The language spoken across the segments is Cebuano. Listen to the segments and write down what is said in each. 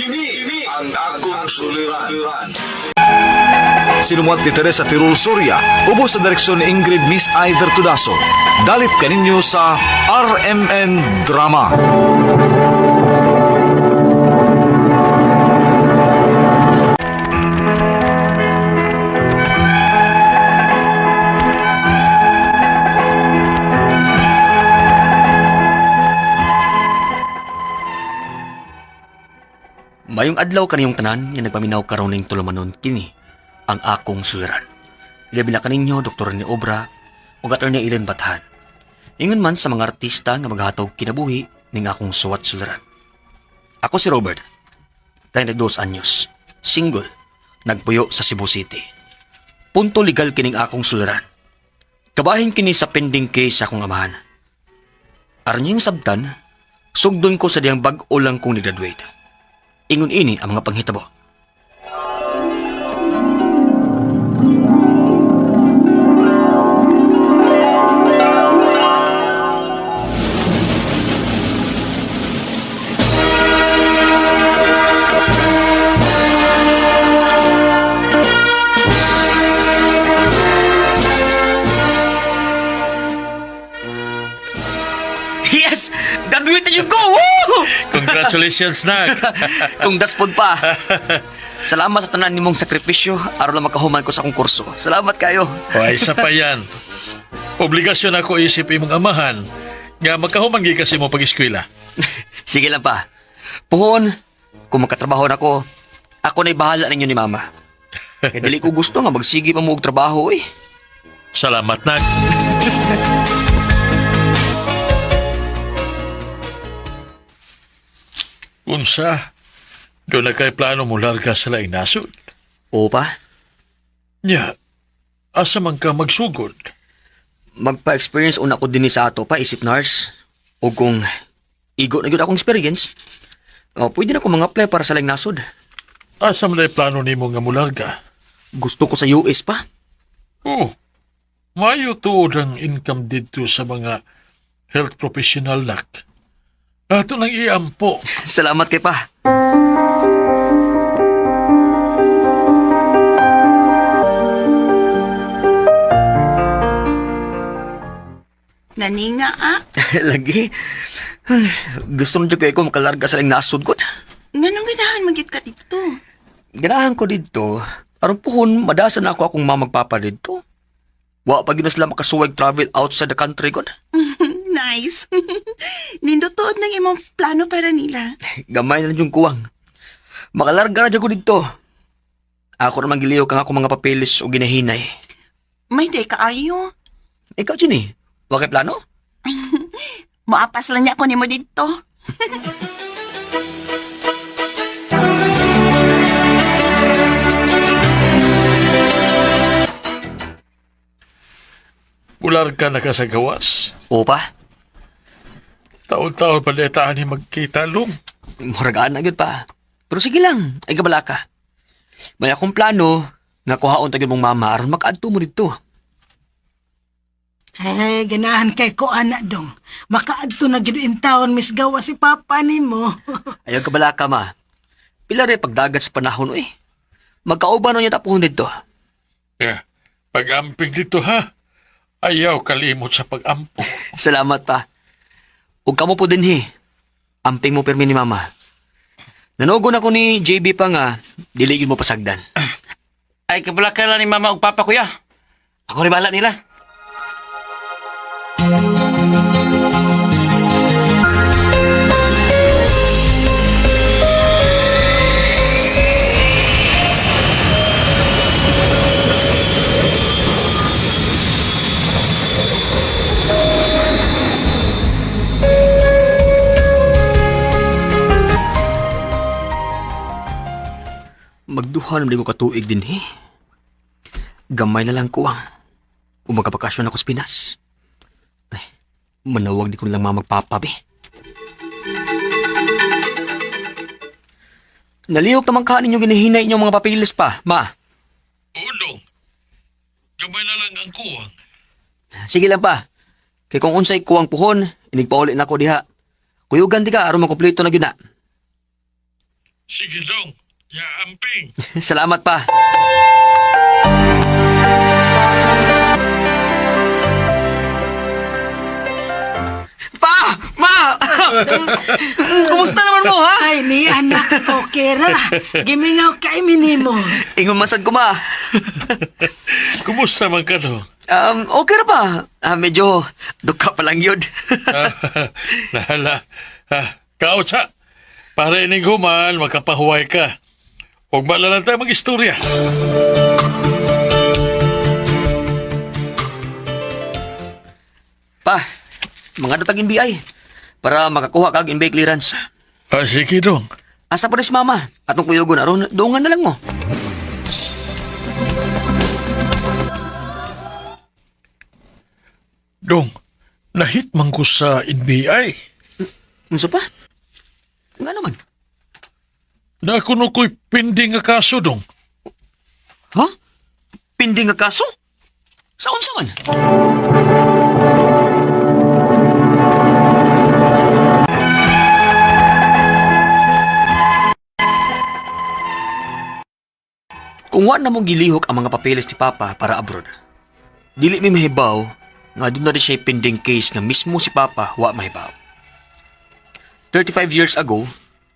Kini ang akong suliran. Sinumat ni Teresa Tirul Soria, ubos sa direksyon ni Ingrid Miss Iver Tudaso. Dalit kaninyo sa RMN Drama. Mayong adlaw kaniyong tanan nga nagpaminaw karon ning tulumanon kini ang akong suliran. Ilabi na kaninyo Dr. ni Obra ug Attorney Ellen Bathan. Ingon man sa mga artista nga maghatog kinabuhi ning akong suwat suliran. Ako si Robert, 32 anyos, single, nagpuyo sa Cebu City. Punto legal kining akong suliran. Kabahin kini sa pending case sa akong amahan. Aron niyang sabtan, sugdon ko sa diyang bag-o lang kong ni-graduate. Ingon ini ang mga panghitabo. Yes! Graduate na you go! Woo! Congratulations, Nak. Kung daspod pa. Salamat sa tanan nimong sakripisyo aron lang makahuman ko sa akong kurso. Salamat kayo. O, ay, isa pa yan. Obligasyon ako isip imong amahan nga magkahuman gi kasi mo pag-eskwela. Sige lang pa. Puhon, kung magkatrabaho na ko, ako na'y bahala ninyo ni Mama. Kaya dili ko gusto nga magsige pa mo og trabaho eh. Salamat, Nak. Unsa, doon na kay plano mo larga sa laing nasod. Oo pa, Nya, asa man ka magsugod? Magpa-experience una ko dinhi sa ato pa isip nurse. O kung igo na gyud akong experience, oh, pwede na ko mga apply para sa laing nasod. Asa man ay plano nimo nga mularga? Gusto ko sa US pa. Oh, mayo tuod ang income dito sa mga health professional, Nak. Ato nang iampo. Salamat kay pa. Naninga ah. Lagi. Gusto na jud ko makalarga sa laing nasod ko. Nganong ganahan magyud ka dito? Ganahan ko dito. Aron puhon, madasan ako akong mamagpapa dito. Wa pa gyud na sila makasuwag travel outside the country god. Nice. Nindutuod ng imong plano para nila. Gamay na lang yung kuwang. Makalarga na jud ko dito. Ako naman giliw kang ako mga papeles o ginahinay. May day kaayo. Ikaw, Ginny, wa kay plano? Moapas lang niya ako nimo dito. Mularga ka na ka sa gawas. Oo pa. Taon-taon pa letaan ni magkita, Long. Muragaan na gyud pa. Pero sige lang, ay gabala ka. May akong plano nga kuhaon ta gyud mong mama aron makaadto mo dito. Ay, ganahan kay ko, anak dong. Makaadto na gid in town, Miss Gawa si Papa nimo. Ayaw kabala ka, ma. Pila rin pagdagat sa panahon, eh. Magkauban na niya tapuhon dito. Yeah. Pag-amping dito, ha? Ayaw kalimot sa pag-ampo. Salamat pa. Ug kamo po din, he. Amping mo pirmi ni mama. Nanogon ako ni JB pa nga, dili yun mo pasagdan. Ay, kabala ka lang ni mama ug papa, kuya. Ako rin bahala nila. Magduha naman di ko katuig din, he. Gamay na lang kuwang. Umagabakasyon ako sa Pinas. Ay, manawag di ko lang mamagpapabi. Nalihok naman ka ninyo ginahinay inyong mga papilis pa, ma. Ulong, gamay na lang ang kuwang. Sige lang pa. Kay kung unsay kuwang puhon, inigpauli na ko diha. Kuyugan di ka aron makumpleto na gyud na. Sige dong. Ya amping. Salamat pa. Pa! Ma! Kumusta naman mo, ha? Ay, ni anak, okay ra. Gimingaw kay minimo. Ingon masad ko, ma. Kumusta man ka dong? Okay ra pa. Ah, medyo duka pa lang yun. Lala. Kautsa. Para ining human, makapahuway ka. Huwag ba na lang tayo mag-istorya? Pa, mga dutag NBI. Para makakuha kag NBI clearance. Ah, sige dong. Asa pa rin si mama? Atong kuyugon aron, doongan na lang mo. Dong, nahit man ko sa NBI. Unsa pa? Nga naman. Na kuno ko'y pending nga kaso dong. Ha? Pindi nga kaso? Sa unsa man? Kung wa na mo gilihok ang mga papeles ni Papa para abroad, dili mi mahibaw nga doon na rin siya pending case nga mismo si Papa wa mahibaw. 35 years ago,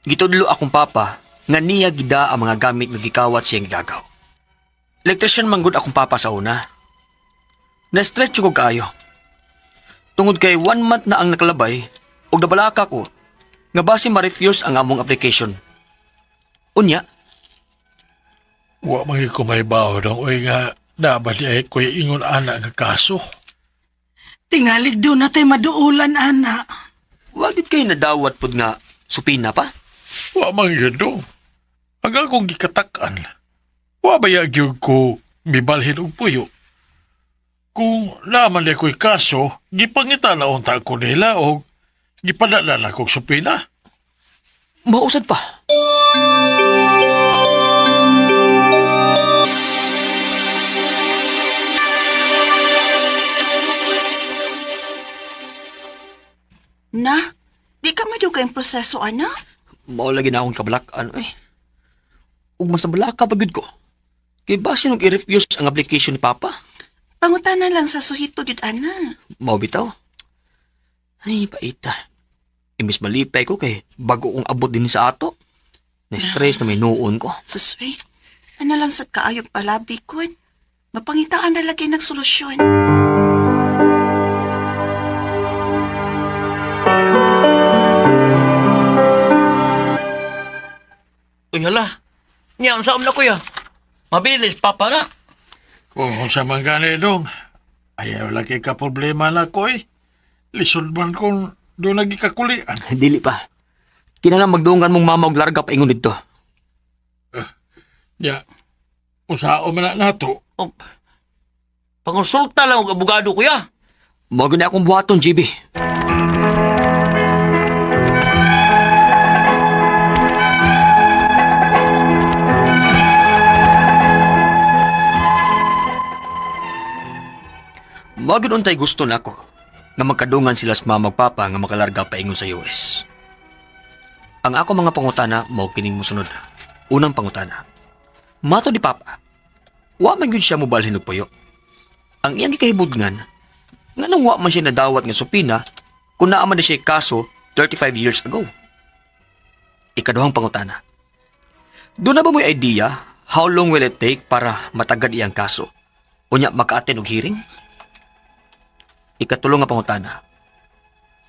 gitudlo akong Papa nga niya gida ang mga gamit nga gikawat siyang gagaw. Electrician man gud akong papa sa una. Na-stretch ko kaayo. Tungod kay 1 month na ang nakalabay, ug nabalaka ko, nga base ma-refuse ang among application. Unya, Wa man ko mahibaw dong. Uy nga, dapat ay ko'y ingon ana nga kaso. Tingalig do na tayo maduulan, ana. wa gid kay nadawat pud nga supina pa. Wa man yun dong. Ang akong gikatakan, wa ba gyud ko mibalhin og puyo. Kung naman di ko'y kaso, gipangita na unta ko nila o gipadala na kog supina. Mausad pa. Na, di ka madugay ang proseso, ana? Mao lagi na akong kabalak ano eh. Ug mas nabalaka pa gyud ko. Kay base nung i-refuse ang application ni Papa, Pangutana lang sa suhito gyud ana. mao bitaw. Ay, paita. Imbis malipay ko kay bago kong abot din sa ato. Na-stress na may noon ko. Suswe, ano lang sa kaayog palabi kun? Mapangitaan na lagi ng solusyon. Uy, hala. Nya, unsa na kuya? Mabilis, papa na. Kung unsa man gani dong, ayaw lagi ka problema na ko eh. Lisod man kung doon lagi kakulian. Dili pa. Kinahanglan magdungan mong mama og larga paingon didto. Ya, usao man na nato. Oh, pangonsulta lang og abogado kuya. Mao gyud na akong buhaton, GB. Mao gyud untay gusto nako nga magkadungan sila sa mama ug papa nga makalarga paingon sa US. Ang ako mga pangutana mao kining mosunod. Unang pangutana. Mato di papa. Wa man gyud siya mobalhin og puyo. Ang iyang gikahibudngan, nganong wa man siya nadawat nga supina kung naa man na siya kaso 35 years ago. Ikaduhang pangutana. Doon na ba mo'y idea how long will it take para matagad iyang kaso? Unya maka-attend og hearing? Ikatulo nga pangutana.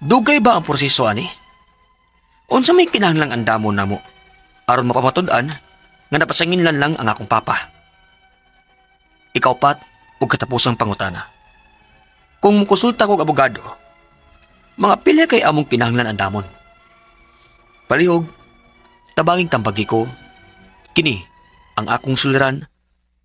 Dugay ba ang proseso ani? Unsa may kinahanglang andamo namo aron mapamatud-an nga napasanginlan lang ang akong papa. Ikaupat ug katapusang pangutana. Kung mukonsulta kog abogado, mga pila kay among kinahanglan andamon. Palihog, tabanging tambagi ko, kini ang akong suliran,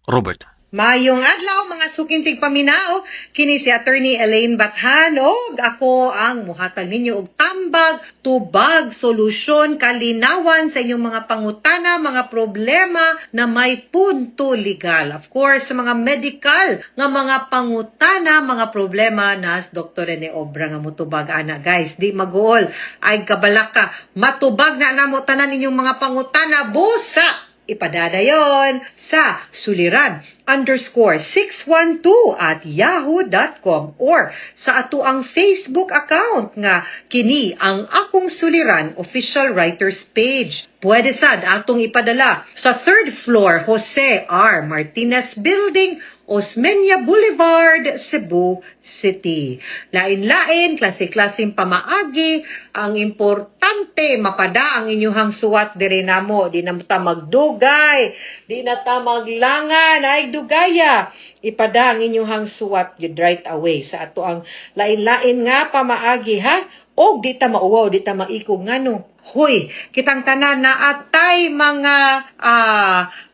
Robert. Mayong adlaw mga Suking tigpaminaw. Kini si Attorney Elaine Bathan og ako ang muhatag ninyo og tambag, tubag, solusyon, kalinawan sa inyong mga pangutana, mga problema na may punto legal. Of course, sa mga medical nga mga pangutana, mga problema na Dr. Rene Obra nga mutubag ana, guys. Di maguol ay kabalaka, matubag na namo tanan inyong mga pangutana busa ipadadayon sa suliran_612@yahoo.com or sa ato ang Facebook account nga kini ang Akong Suliran Official Writers Page. Pwede sad atong ipadala sa third floor, Jose R. Martinez Building, Osmeña Boulevard, Cebu City. Lain-lain, klase-klaseng pamaagi, ang importante mapada ang inyuhang suwat diri namo, di na ta magdugay, di na ta maglangan, ay dugaya. Ipada ang inyuhang suwat yun right away sa ato ang lain-lain nga pamaagi, ha. Og di ta mauwaw, di ta maikog, ngano? Hoy, kitang tanan na atay mga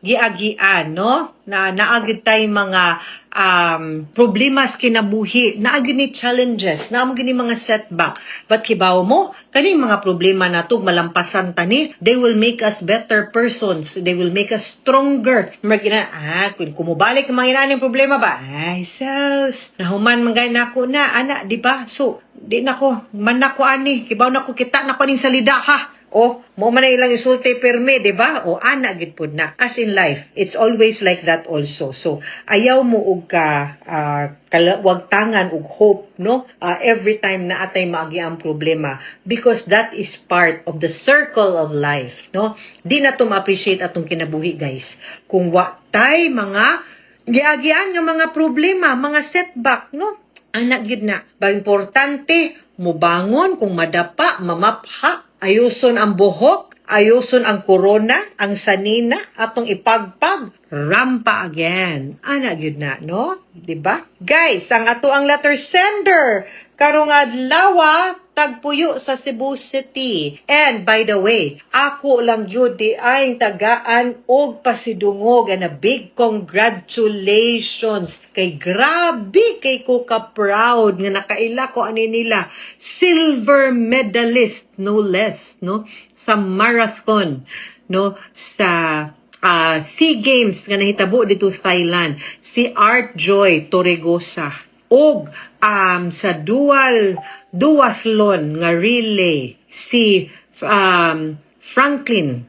giagian, no? Na naagid tay mga problema sa kinabuhi, naagid ni challenges, naamo gini mga setback. But kibaw mo, kaning mga problema nato malampasan tani, they will make us better persons. They will make us stronger. Mag ina, kung kumubalik ang mga inaning problema ba? Ay, sus, nahuman man gay nako na, ana, di ba? So, di nako, man nako ani, kibaw nako kita nako ning salida, ha. O, mo man na ilang isulti perme, di ba? O, ana gid pud na. As in life, it's always like that also. So, ayaw mo og ka wag tangan og hope, no? Every time na atay maagi ang problema because that is part of the circle of life, no? Di na to ma-appreciate atong kinabuhi, guys. Kung wa tay mga giagian nga mga problema, mga setback, no? Anak gyud na. Ba importante mubangon kung madapa, mamapha, ayuson ang buhok, ayuson ang korona, ang sanina, atong ipagpag, rampa again. Ana gyud na, no? 'Di ba? Guys, ang ato ang letter sender karong adlaw tagpuyo sa Cebu City. And by the way, ako lang gyud di ay tagaan og pasidungog and a big congratulations kay grabe kay ko ka proud nga nakaila ko ani nila, silver medalist no less, no, sa marathon, no, sa SEA Games nga nahitabo dito sa Thailand, si Art Joy Torregosa, og sa dual duathlon nga relay si Franklin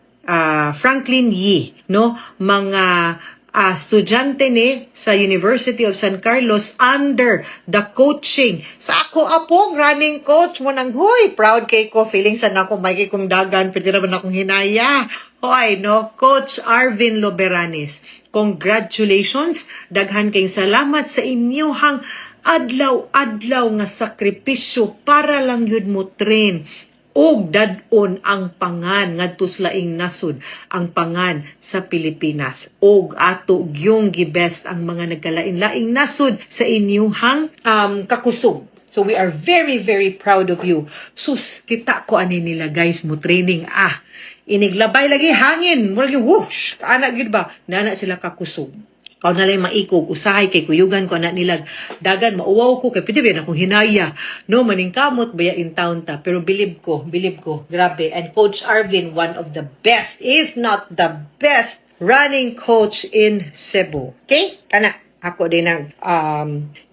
Franklin Yee, no, mga estudyante ni sa University of San Carlos under the coaching sa ako apong running coach mo nang, huy, proud kay ko, feeling sa nako may kay kong dagan pwede ra man akong hinaya. Hoy, no, Coach Arvin Loberanes, congratulations, daghan kay salamat sa inyuhang adlaw-adlaw nga sakripisyo para lang yun mo train og dad-on ang pangan ngadto sa laing nasod, ang pangan sa Pilipinas, og ato gyung gibest ang mga nagkalain-laing nasod sa inyuhang kakusog. So we are very, very proud of you. Sus, kita ko ani nila, guys, mo training ah. Iniglabay lagi hangin, murag yung whoosh, ana gyud ba? Nana sila kakusog. Kaw na lang maikog, usahay kay kuyugan ko anak nila. Dagan, mauwaw ko, kay pwede ba akong hinaya? No, maningkamot, baya in town ta. Pero bilib ko, grabe. And Coach Arvin, one of the best, if not the best, running coach in Cebu. Okay? Kana ako din ang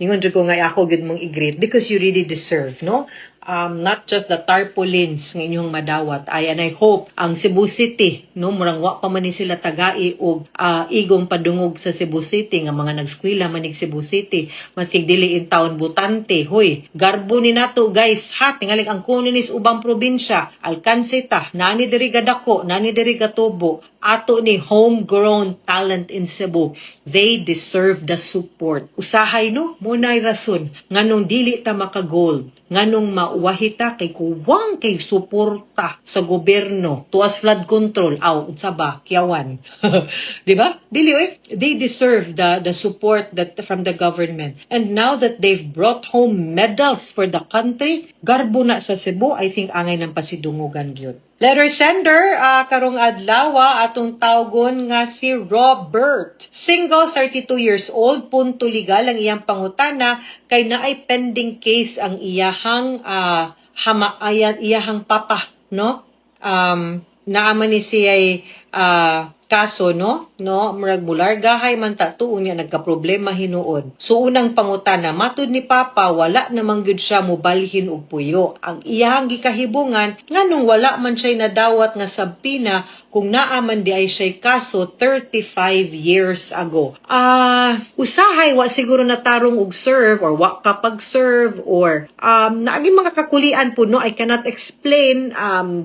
ningon jud ko nga ako gyud mong i-greet because you really deserve, no, not just the tarpaulins nga inyong madawat ay. And I hope ang Cebu City, no, murang wa pa man ni sila tagai og igong padungog sa Cebu City nga mga nagskwela manig Cebu City, maski dili in town butante. Hoy, garbo ni nato, guys, ha. Tingaling ang kuno ni ubang probinsya, alkanse ta nani diri gadako, nani diri gatubo. Ato ni homegrown talent in Cebu, they deserve the support usahay, no? Mo nay rason nganong dili ta maka-gold, nganong mauwahita kay kuwang kay suporta sa gobyerno tuas flood control aw unsa ba kiyawan, di ba? Dili oy. They deserve the support that from the government, and now that they've brought home medals for the country, garbo na sa Cebu. I think angay ng pasidungugan gyud. Letter sender, karong adlaw atong tawgon nga si Robert. Single, 32 years old, punto legal ang iyang pangutana kay naay pending case ang iyahang hama ayan iyahang papa, no? Naa man ni siya kaso, no? Murag mulargahay man ta tuon niya, nagka-problema hinuon. So unang pangutana, matud ni papa wala namang gyud siya mobalhin og puyo. Ang iyahang gikahibungan, nganong wala man siya nadawat nga subpoena kung naa man di ay siya kaso 35 years ago? Usahay wa siguro natarong og serve or wa ka pag-serve or naagi mga kakulian po, no? I cannot explain,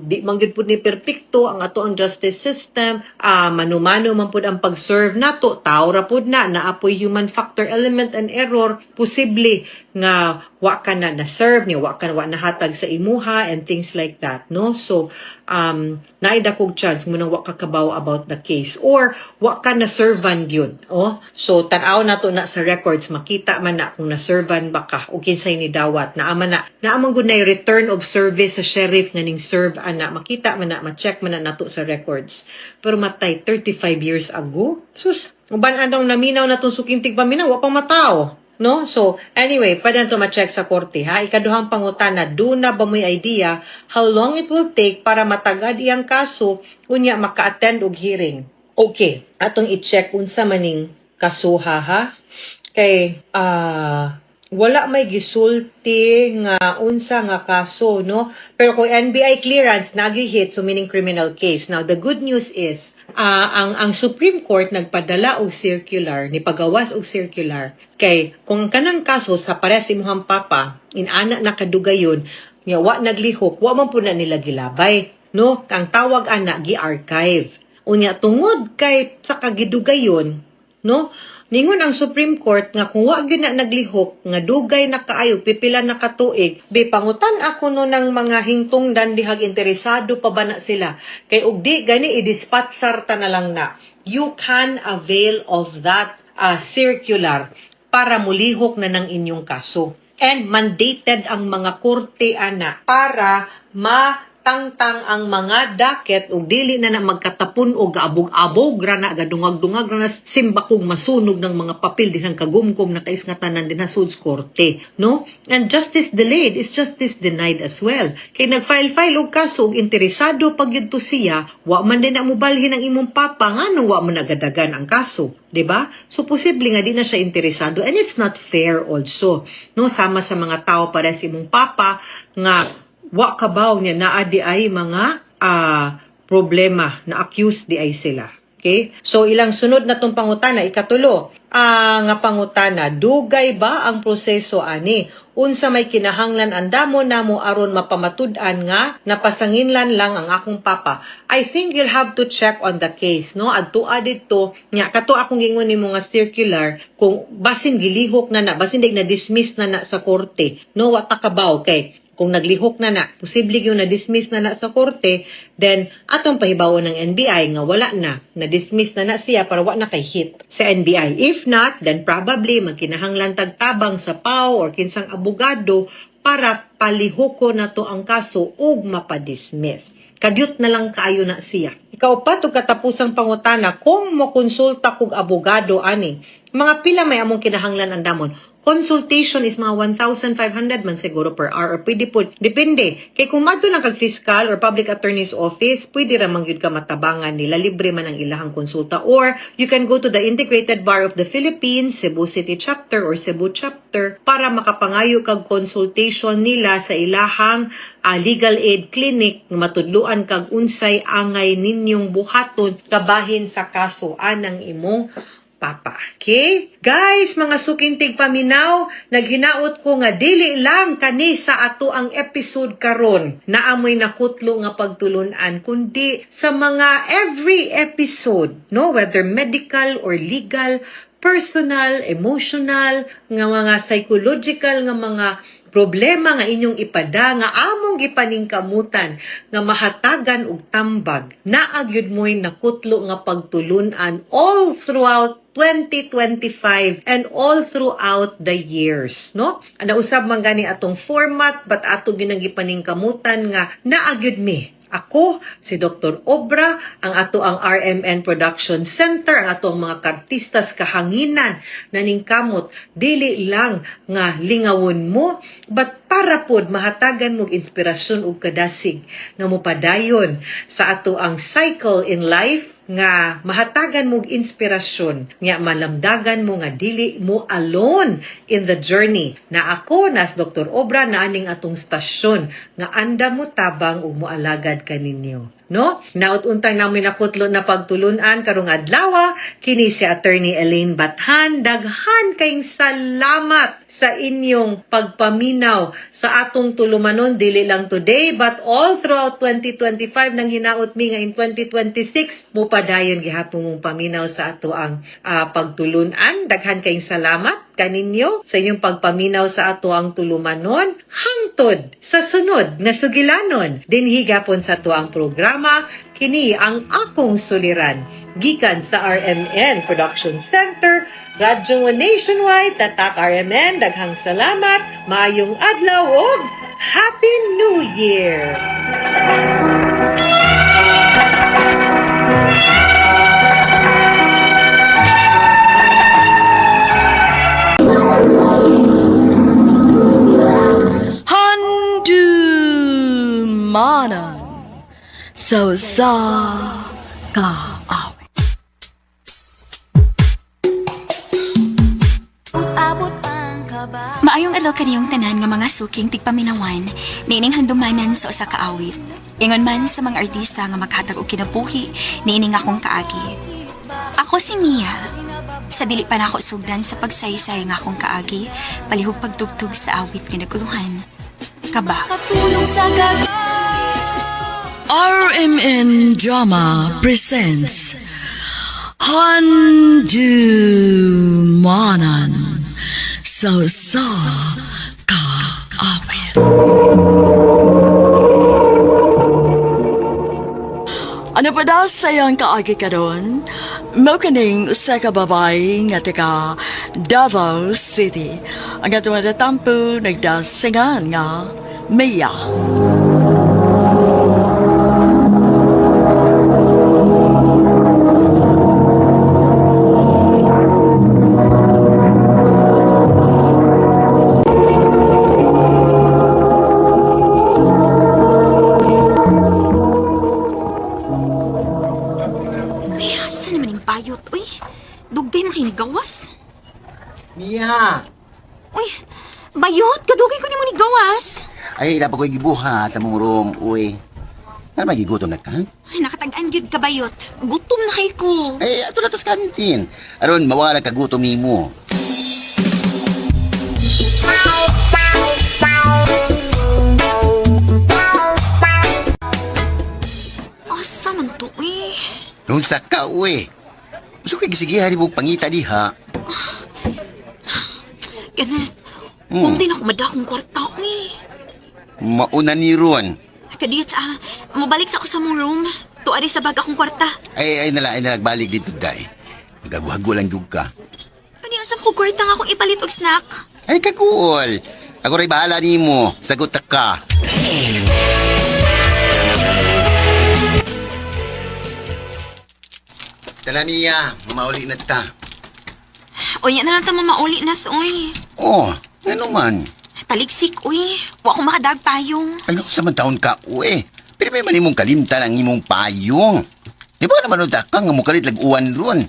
di man gyud pud ni perpekto ang ato ang justice system. Mano-mano man pud ang pag-serve nato, tao ra pud na, naapoy human factor element and error. Posible nga wa ka na na-serve niya, wa ka wa nahatag sa imuha and things like that, no? So naay dakog chance mo nang wa ka kabaw about the case or wa ka na servan gyud, oh. So tan-aw nato na sa records, makita man na kung na-servan ba ka o kinsay ni dawat. Naa man na, naa man gud na return of service sa sheriff nga ning serve ana, makita man na, ma-check man na nato sa records. Pero matay, 35 years ago, sus, uban anong naminaw na tong suking tigpaminaw, wa pa matao, no? So, anyway, pwede na to ma-check sa korte, ha? Ikaduhang pangutana, duna ba mo'y idea how long it will take para matagad iyang kaso, unya maka-attend og hearing? Okay, atong i-check unsa maning kasuha, ha? Kay, wala may gisulti nga unsa nga kaso, no? Pero kung NBI clearance, nagi-hit, so meaning criminal case. Now, the good news is, ang Supreme Court nagpadala og circular, ni pagawas og circular, kay kung kanang kaso sa pares imuhang papa, inana na kadugayon, nga wa naglihok, wa man pud na nila gilabay, no? Ang tawag ana, gi-archive. Unya, tungod kay sa kagidugayon, no? Ningon ang Supreme Court nga kung wa gyud na naglihok nga dugay na kaayo, pipila na katuig, be pangutan ako no ng mga hingtungdan dihag interesado pa ba na sila. Kay og di gani, i-dispatsar ta na lang na. You can avail of that circular para mulihok na ng inyong kaso. And mandated ang mga korte ana para matangtang ang mga docket ug dili na na magkatapon o gaabog-abog ra na, gadungag-dungag ra na, simbakog masunog ng mga papel dinhang kagumkom na kais nga tanan dinha sud korte, no? And justice delayed is justice denied as well, kay nag-file-file og kaso ug interesado pag yun to siya, wa man din na mobalhin ang imong papa, ngano wa man nagadagan ang kaso, di ba? So posible nga di na siya interesado and it's not fair also, no, sama sa mga tao para sa imong papa nga wa kabaw niya naa di ay mga problema na accused di ay sila. Okay? So ilang sunod na tong pangutana, ikatulo nga pangutana, dugay ba ang proseso ani? Unsa may kinahanglan andamo namo aron mapamatud-an nga napasanginlan lang ang akong papa? I think you'll have to check on the case, no? Adtua didto nya kato akong gingon nimo nga circular, kung basin gilihok na na, basin dig na dismiss na na sa korte, no? Wa ta kabaw kay kung naglihok na na, posible yung na-dismiss na na sa korte, then atong pahibawon ng NBI nga wala na, na-dismiss na na siya para wa na kay hit sa NBI. If not, then probably magkinahanglan tagtabang sa PAO or kinsang abogado para palihoko na to ang kaso ug mapadismiss. Kadyot na lang kaayo na siya. Ikaw pa to katapusang pangutana, kung mokonsulta kog abogado ani, mga pila may among kinahanglan andamon? Consultation is mga 1,500 man siguro per hour or pwede po, depende. Kay kung madto lang kag fiscal or public attorney's office, pwede ra man gyud ka matabangan nila, libre man ang ilahang konsulta. Or you can go to the Integrated Bar of the Philippines, Cebu City Chapter or Cebu Chapter para makapangayo kag consultation nila sa ilahang legal aid clinic nga matudluan kag unsay angay ninyong buhaton kabahin sa kaso anang imong papa. Okay? Guys, mga suking tigpaminaw, naghinaot ko nga dili lang kani sa ato ang episode karon naamoy nakutlo nga pagtulunan, kundi sa mga every episode, no? Whether medical or legal, personal, emotional, nga mga psychological nga mga problema nga inyong ipada nga among gipaningkamutan nga mahatagan og tambag, naa gyud mo'y nakutlo nga pagtulunan all throughout 2025 and all throughout the years, no? Nausab man gani atong format, but ato ginang gipaningkamutan nga naa gyud mi Ako, si Dr. Obra, ang ato ang RMN Production Center, ang ato ang mga kartistas kahanginan na ningkamot, dili lang nga lingawon mo, but para pod mahatagan mo og inspirasyon ug kadasig nga mopadayon sa ato ang cycle in life nga mahatagan mo og inspirasyon nga malamdagan mo nga dili mo alone in the journey na ako nas Dr. Obra na aning atong stasyon nga anda mo tabang ug moalagad kaninyo, no? Naot untang namin nakutlo na pagtulunan karong adlaw, kini si Attorney Elaine Bathan. Daghan kayong salamat sa inyong pagpaminaw sa atong tulumanon, dili lang today but all throughout 2025. Nang hinaot mi nga in 2026 mupadayon gihapon mong paminaw sa ato ang pagtulunan. Daghan kayong salamat kaninyo sa inyong pagpaminaw sa ato ang tulumanon hangtod sa sunod na sugilanon dinhi gapon sa ato ang programa, kini ang Akong Suliran, gikan sa RMN Production Center, Radyo Nationwide. Tatak RMN. Daghang salamat, maayong adlaw ug Happy New Year! Handumanan sa usa ka awit. Maayong adlaw kaniyong tanan nga mga suking tigpaminawan, niining handumanan sa usa ka awit. Ingon man sa mga artista nga maghatag og kinabuhi niining akong kaagi. Ako si Mia. Sa dili pa nako sugdan sa pagsaysay nga akong kaagi, palihog pagtugtog sa awit nga naguluhan. Kaba. RMN Drama presents Handumanan sa usa ka awit. Ano pa daw sa iyang kaagi karon? Mao kaning usa ka babae nga taga Davao City. Ang atong natampo nagdasingan nga Mia. Ay, asa naman yung bayot? Uy, dugay man kay gawas. Mia! Uy, bayot, kadugay ko nimo ni gawas. Ay, dapat ko'y gibuhat among room, uy. Ano ba gigutom na ka? Ay, nakatag-an gyud ka bayot. Gutom na kay ko. Ay, ato na tas kantin. Aron, mawala ka gutom nimo. Asa man to, uy? Unsa ka, uy. Gusto ko'y gisigihan ni pangita diha. Kenneth, hmm. Din ako madakong kwarta, uy. Mauna ni Ron. Kadiyot sa, mabalik sa ako sa mong room. Tuari sa bag akong kwarta. Ay, ay nala, nagbalik dito, day. Nagaguhago lang jud ka. Paniusap ko kwarta nga akong ipalit og snack. Ay, kakuol. Ako rin bahala nimo. Sagot ta ka. Tala, Mia. Mamauli na ta. Uy, na lang ta mamauli na, uy. Oh, ano man. Taliksik, uy. Wa ko makadag payong. Ano sa man taon ka, uwe? Pero may man imong kalimtan ang imong payong. Di ba naman unta ka nga mukalit lag-uwan ron?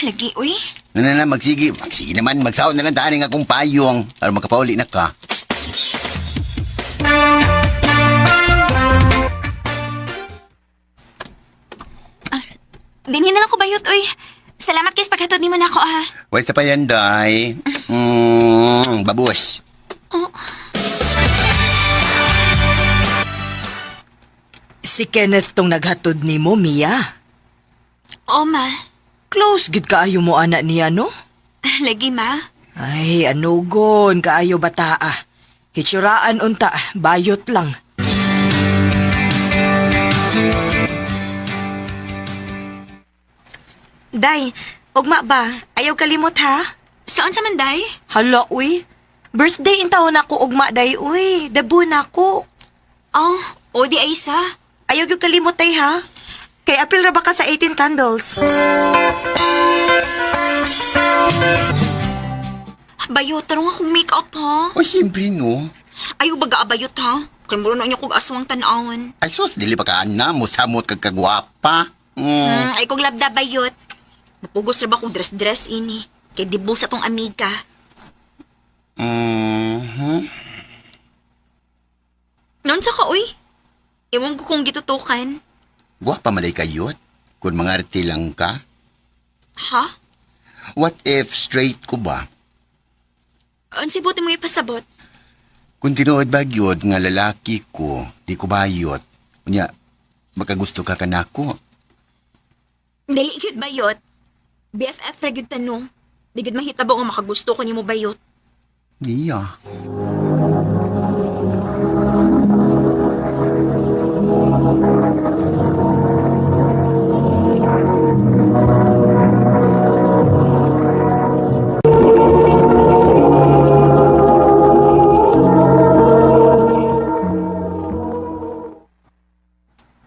Lagi, uy. Na na na, magsige. Magsige naman, magsaon na lang taan ang akong payong para makapauli na ka. Dinhin na lang ko bayot, uy. Salamat guys, paghatod nimo na ako, ah. Wait sa pa yan, day. Babus. Oh. Si Kenneth tong naghatod nimo, Mia. Oh, ma. Close gid kaayo mo ana niya, no? Lagi, ma. Ay, anugon kaayo bataa. Hitsuraan unta, bayot lang. Day, ugma ba? Ayaw kalimot ha? Saan sa man, day? Hala, uy. Birthday in taon ako ugma, day, uy. Dabo na ako. Oh, o di ay isa. Ayaw gyud kalimot tay ha. Kay April ra ba ka sa 18 candles? Bayot, tarong akong make-up ha. O siyempre no. Ayaw baga abayot ha. Kay muro na niya kog aswang tan-awon. Ay sus, dili pa ka na, musamot kag kagwapa. Ay kog labda bayot. Napugos ra ba kog dress-dress ini. Kay dibul sa tong amiga. Noon sa ka, uy. Ewan ko kung gitutukan. Gwapa malay kayot. Kung mga arte lang ka. Ha? What if straight ko ba? Unsay buti mo ipasabot? Kung tinuod ba gyud nga lalaki ko, di ko bayot. Unya, makagusto ka kanako. Dili gyud bayot. BFF ra gyud tanong. Di gyud mahitabo nga makagusto ko nimo bayot. Niya.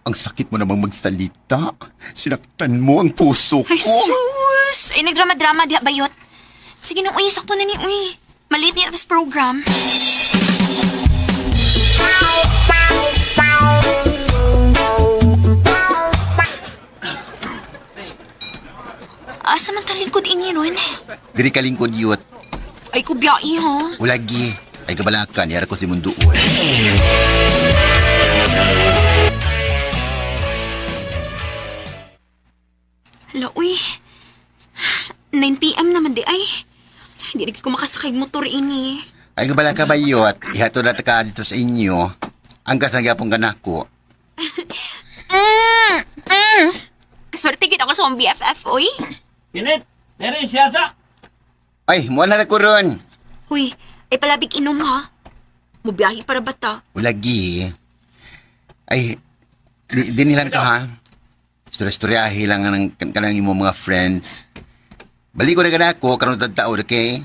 Ang sakit mo namang magsalita. Sinaktan mo ang puso ko. Ay, sus! Ay, nagdrama-drama diha bayot. Sige nung, uy, sakto na ni, uy. Malate niya this program. Asa man talikod ini ron? Diri ka lingkod yut. Ay, kubyai ha. Ulagi. Ay kabalakan, yara ko si Munduol. Hala, uy. 9 p.m. naman di ay. Hindi na ko makasakay motor ini. Ay kabalaka ba yut? Ihatod na ta ka dito sa inyo. Ang kasagyapong kanako. Kaswerte gid ako sa akong BFF, uy. Kinit, dere siya sa. Ay, muha na na ko ron. Huy, ay palabig inom ha. Mubiyahe para bata. Ulagi. Ay, dinilan ka ha. Istorya-istoryahe lang ang kanang imong mga friends. Balik ko na kanako, karon tao, okay?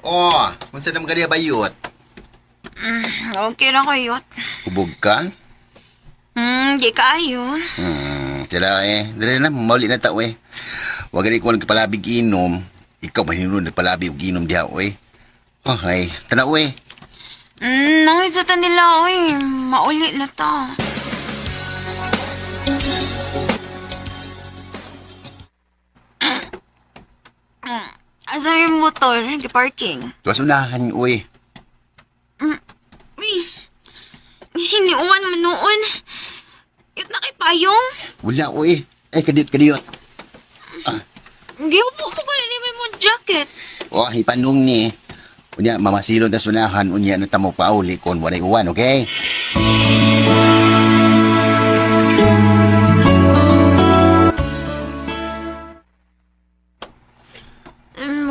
Oh, unsa naman kaniya bayot? Okay na kayo. Hubog ka? Di kayo. Sila eh. Dali na, mauli na tao eh. Wag gani ko nagpalabig inom. Ikaw mahinunod nagpalabig og inom diha oy. Okay, tanaw eh. Nangit sa ta nila, uy. Mauli na ta. Asa yung motor? Di parking. Tuwas unahan oy. Uy, hiniuan man noon. Yut na kay payong. Wala oy. Ay kadiyot kadiyot. Hindi mo po ko mo jacket. Oh, ipanong ni. Unya mamasilon ta sunahan unya na tamo pauli kon walay uwan, okay?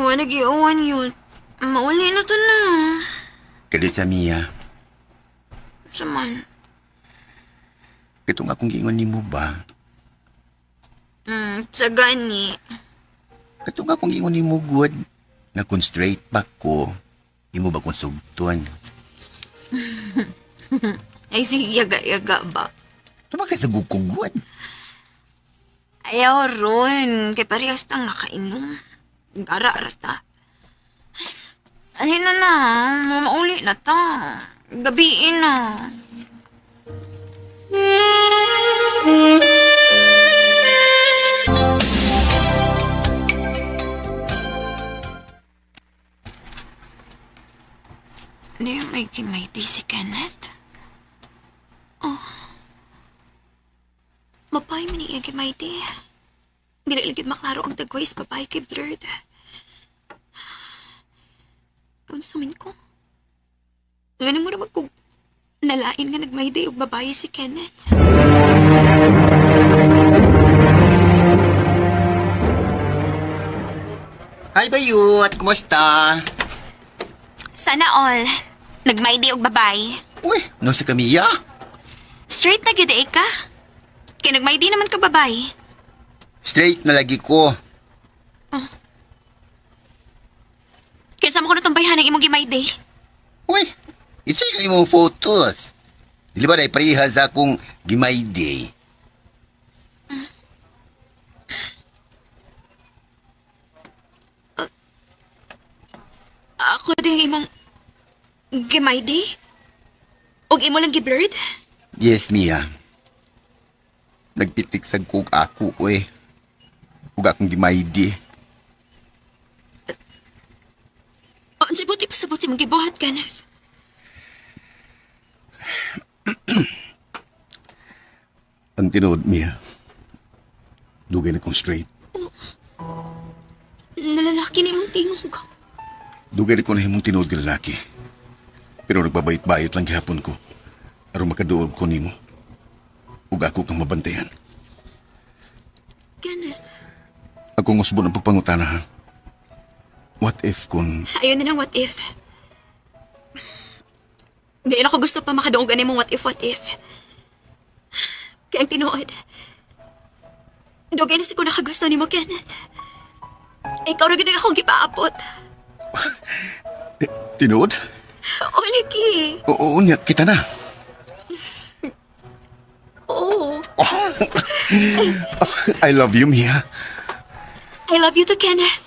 Wala nag-iuwan yun. Mauli na to na. Kadiyot sa Mia. Saman. Katong akong giingon nimo ba? Sa gani. Katong akong giingon nimo good. Na kun straight ba ko, imo ba kung sugton? Ay, sige, yaga-yaga ba? Tumakay sa gukugod. Ayaw ron. Kay parehas tang nakainom. Gara ta. Ay, na na. Mamauli na ta. Gabiin na. Hindi may kimayti si Kenneth. Oh. Mapay man niya kimayti. Dili lagi maklaro ang tagways babae kay blurred. Unsa man ko? Ngano mo naman kung nalain nga nagmayday og babae si Kenneth. Hi bayot, kumusta? Sana all. Nagmayday og babae. Uy, no sa kamiya? Straight na gyud eh ka. Kay nagmayday naman ka babae. Straight na lagi ko. Kinsa mo ko natumbayhan ang imong gimayday? Uy, i-check ang imong photos. Dili ba dahil pareha sa akong gimayday? Ako din imong gimayday? Og imo lang giblurred? Yes, Mia. Nagpitik sa kog ako, uy. Ug akong gimayday. O, unsay buti pasabot sa imong gibuhat, Kenneth? Ang tinuod, Mia. Dugay na kong straight. Nalalaki ni imong tingog. Dugay na ko na himong tinuod ka lalaki. Pero nagbabait-bait lang gihapon ko. Aron makaduol ko nimo. Ug ako kang mabantayan. Kenneth, Akong usbon ang pagpangutana, ha? What if kung ayaw na ng what if. Di na ako gusto pa makadungog ani mong what if, what if. Kaya ang tinuod, dugay na si ko nakagusto nimo, Kenneth. Ikaw ra gid ang akong gipaabot. Tinuod? O, lagi. Oo, niya, kita na. Oo. I love you, Mia. I love you too, Kenneth.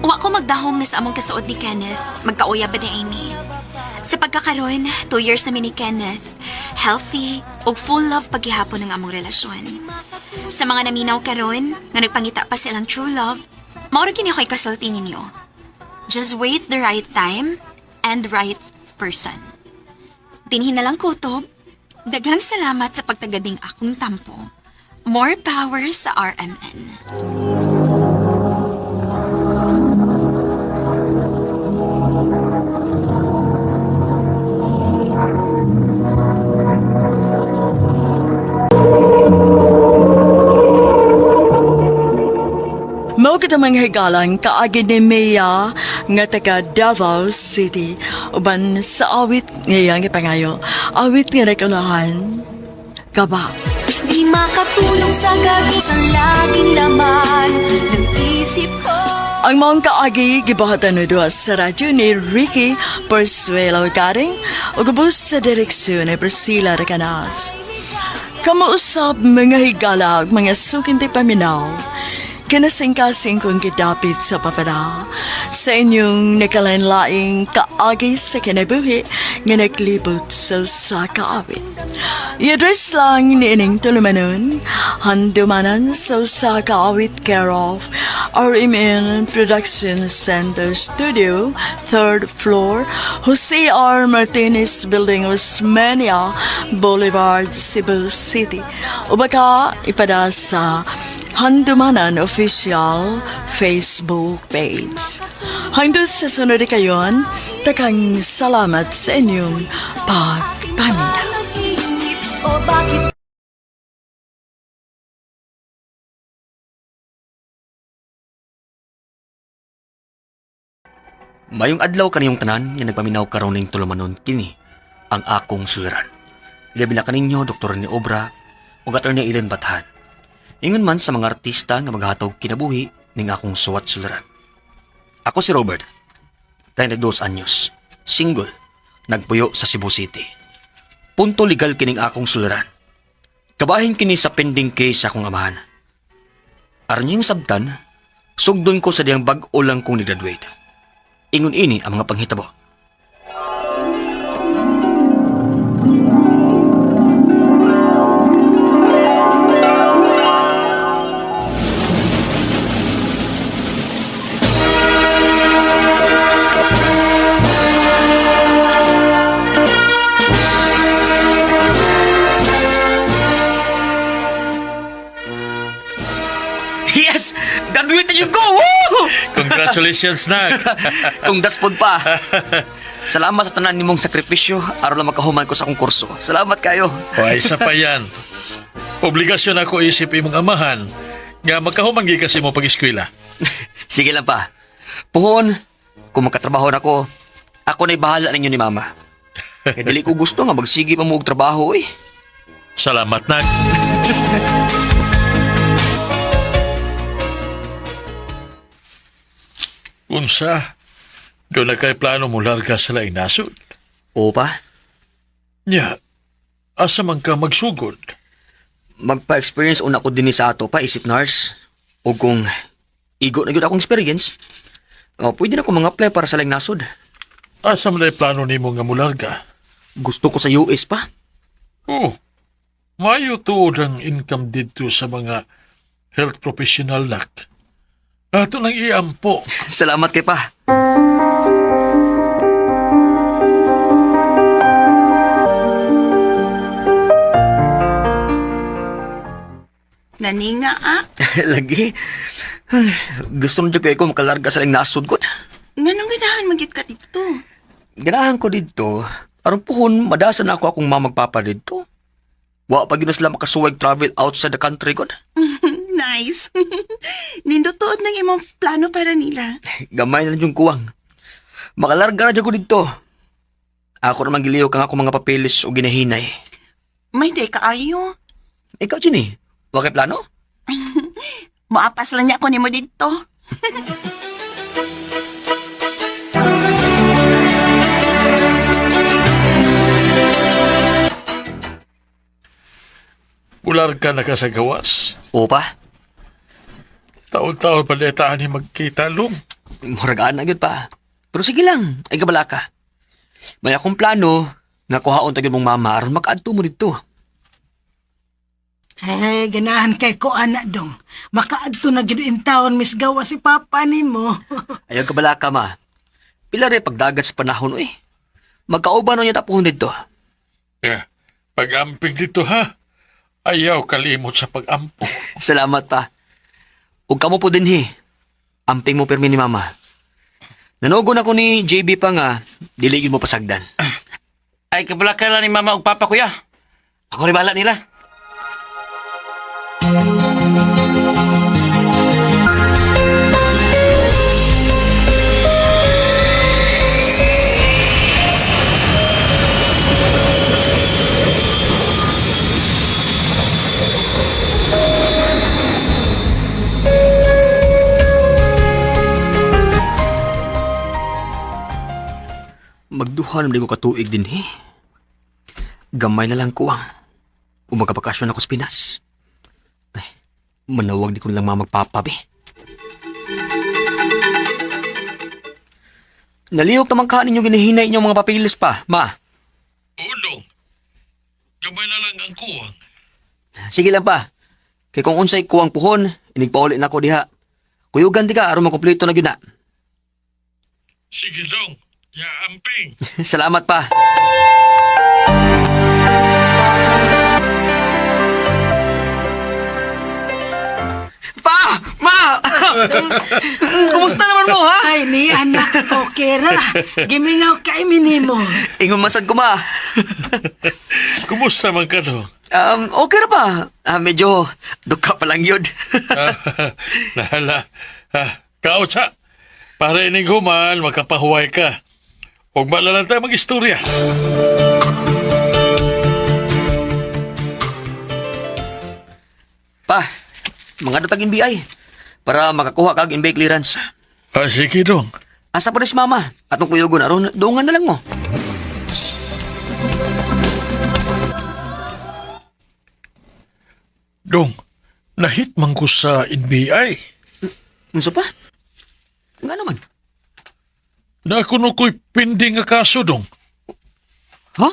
Wa ko magdahom na sa among kasuod ni Kenneth. Magkauya ba ni Amy? Sa pagkakaroon, 2 years na mi ni Kenneth. Healthy ug full love paghihapon ng among relasyon. Sa mga naminaw karon nga nagpangita pa silang true love, mao ra gini ako'y kasulti ninyo. Just wait the right time and right person. Dinhi na lang kutob. Daghang salamat sa pagtagading akong tampo. More power sa RMN. Mao kita mga higalang kaagi ni Mia nga taga Davao City uban sa awit ngayang ipangayo. Awit nga nagulahan. Kaba. Di makatulong sa gabi sa laging laman ng isip ko. Ang maong kaagi gibuhatan ni duha sa radyo ni Ricky Persuelo Garing ug ubos sa direksyon ni Priscilla Recanas. Kamuusap mga higala ug mga suking paminaw. Kinasingkasing kong gidapit sa papada sa inyong nakalain-laing kaagi sa kinabuhi nga naglibot sa usa ka awit. I-address lang ni ining tulumanon, handumanan sa usa ka awit care of RMN Production Center Studio, third floor, Jose R. Martinez Building, Osmeña Boulevard, Cebu City. O baka ipada sa Handumanan Official Facebook page. Hanggang sa sunod kayon, takang salamat sa inyong pagpaminaw. O bakit Mayong adlaw kaniyong tanan nga nagpaminaw karon ning tulumanon kini ang akong suliran. Ilabi na kaninyo Dr. ni Obra ug Attorney Ellen Bathan. Ingon man sa mga artista nga maghatog kinabuhi ning akong suwat suliran. Ako si Robert, 32 anyos, single, nagpuyo sa Cebu City. Punto legal kining akong suliran. Kabahin kini sa pending case sa akong amahan. Aron niyang sabtan, sugdon ko sa diyang bag-o lang kong ni-graduate. Ingon ini ang mga panghitabo. Yes! Graduate na yung go! Woo! Congratulations, nak. Kung daspod pa. Salamat sa tanan nimong sakripisyo aron lang makahuman ko sa akong kurso. Salamat kayo. Way, isa pa yan. Obligasyon ako isip imong amahan nga makahuman gyud kasi mo pag-eskwela. Sige lang pa. Puhon, kung makatrabaho na ko, ako na'y bahala ninyo ni Mama. Kaya dili ko gusto nga magsige pa mo og trabaho eh. Salamat, nak. Unsa, doon na kay plano mo larga sa laing nasod. Oo pa. Nya, asa man ka magsugod? Magpa-experience una ko dinhi sa ato pa, isip nurse. O kung igo na gyud akong experience, oh, pwede na ko mga-apply para sa laing nasod. Asa man ay plano nimo nga mularga? Gusto ko sa US pa. Oh, mayo tuod ang income dito sa mga health professional nak. Ato nang iampo. Salamat kay pa. Naninga ah. Lagi. Gusto na ko makalarga sa laing nasod ko. Nganong ganahan magyud ka dito? Ganahan ko dito. Aron puhon, madasan na ako akong mamagpapa dito. Wa pa gyud na sila makasuwag travel outside the country ko. Nice. Nindutuod ng imong plano para nila. Gamay na lang yung kuwang. Makalarga na dyan ko dito. Ako naman giliw kang ako mga papeles o ginahinay. May day kaayo. Ikaw, Ginny, wa kay plano? Moapas lang niya ako nimo dito. Mularga na ka sa gawas. Oo pa. Taon-taon pa ni magkita, Long. Muragaan na gyud pa. Pero sige lang, ay kabala ka. May akong plano nga kuhaon ta gyud mong mama aron makaadto mo dito. Ay, ganahan kay ko ana dong. Makaadto na gid in town Miss Gawa si papa nimo. Ayaw kabala ka ma. Pila rin pagdagat sa panahon eh. Magkauban na niya tapuhon dito. Yeah. Pag-amping dito, ha? Ayaw kalimot sa pag-ampo. Salamat pa. Ug kamo po din he. Amping mo pirmi ni mama. Nanogon ako ni JB pa nga, dili gyud mo pasagdan. Ay, kabalaka lang ni mama ug papa kuya. Ako rin bahala nila. Magduha naman di ko katuig din he. Gamay na lang kuwang. Umagabakasyon ako sa Pinas. Ay, manawag di ko lang mamagpapabi. Nalihok naman ka ninyo ginahinay inyong mga papilis pa, ma. Ulong, gamay na lang ang kuwang. Sige lang pa. Kay kung unsay kuwang puhon, inigpauli na ko diha. Kuyugan di ka aron makumpleto na gyud na. Sige, Dong. Ya, amping. Salamat pa. Pa! Ma! Kumusta naman mo, ha? Ay, ni anak, okay ra. Gimingaw kay minimo. Ingon masad ko, ma. Kumusta man ka, Dong? Okay ra pa. Ah, medyo duka pa lang yun. Lala. Kautsa, para ining human, makapahuway ka. Huwag ba na lang tayo mag-istorya? Pa, mga dutag NBI. Para makakuha kag NBI clearance. Ah, sige, Dong. Asa pa rin si mama? Atong kuyugon aron, doongan na lang mo. Dong, nahit man ko sa NBI. Unsa pa? Nga naman. Na kuno ko'y pinding nga kaso, Dong. Ha?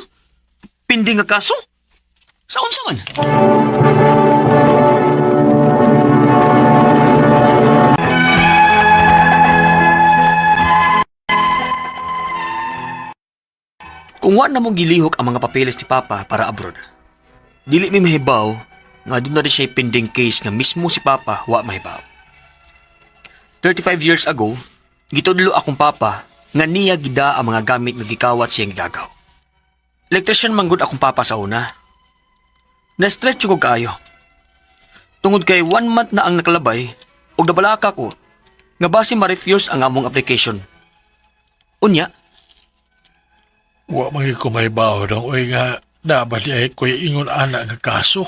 Pinding nga kaso? Sa unsa man? Kung wa na mong gilihok ang mga papeles ni Papa para abroad, dili mi mahibaw nga doon na rin siya pending case nga mismo si Papa wa mahibaw. 35 years ago, gitudlo akong Papa nga niya gida ang mga gamit nga gikawat siyang gagaw. Electrician manggod akong papa sa una. Na-stretch ko kaayo. Tungod kay 1 month na ang nakalabay, ug nabalaka ko, nga base ma-refuse ang among application. Unya, Wa man ko may bawo dong. Uy nga, nabali ay ko'y ingon ana nga kaso.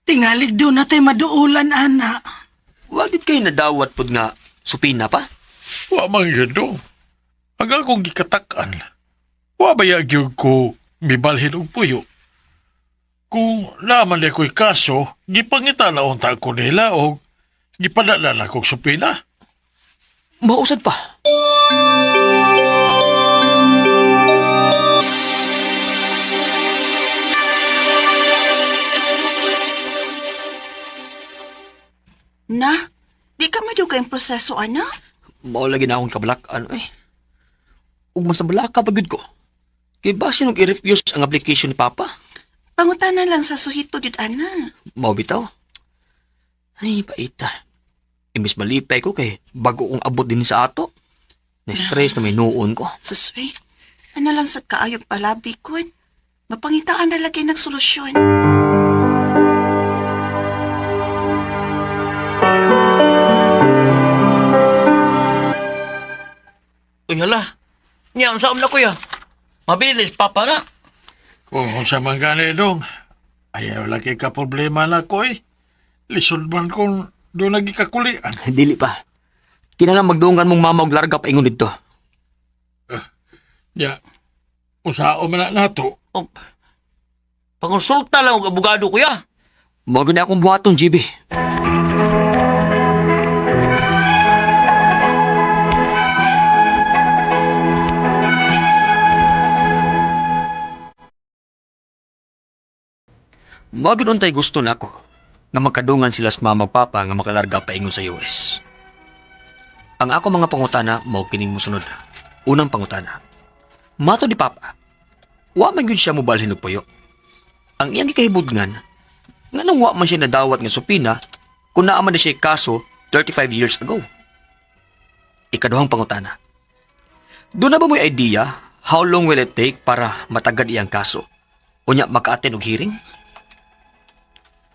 Tingalig do na tayo maduulan, ana. wa gid kay nadawat pud nga supina pa. Wa man gyud dong. Ang akong gikatakan, wa ba gyud ko mibalhin og puyo. Kung naman di ako'y kaso, gipangita na unta ko nila o gipadala na kog supina. Mausad pa. Na, di ka madugay ang proseso, ana? Mao lagi na akong kabalak ano eh. Ug mas nabalaka pa gyud ko. Kay basin og i-refuse ang application ni Papa. Pangutana lang sa suhito gyud, ana. Mao bitaw. Ay, paita. Imbis malipay ko kay bago kong abot din sa ato. Na-stress na may noon ko. Suswe, ano lang sa kaayog palabi kun? Mapangitaan na lagi ng solusyon. Uy, hala. Nya, unsa na kuya? Mabilis papa na. Kung unsa man gani dong, ayaw lagi ka problema na ko eh. Lisod man kung doon lagi kakulian. Dili pa. Kinahanglan magdungan mong mama og larga pa ingon didto. Ya, usao man na nato. Oh, pangonsulta lang og abogado kuya. Mao gyud na akong buhaton, GB. Mao gyud untay gusto nako nga magkadungan sila sa mama ug papa nga makalarga paingon sa US. Ang ako mga pangutana mao kining mosunod. Unang pangutana. Mato di papa. Wa man gyud siya mobalhin og puyo. Ang iyang gikahibudngan nganong wa man siya nadawat nga supina kung naa man na siya kaso 35 years ago. Ikaduhang pangutana. Doon na ba mo'y idea how long will it take para matagad iyang kaso? Unya maka-attend og hearing?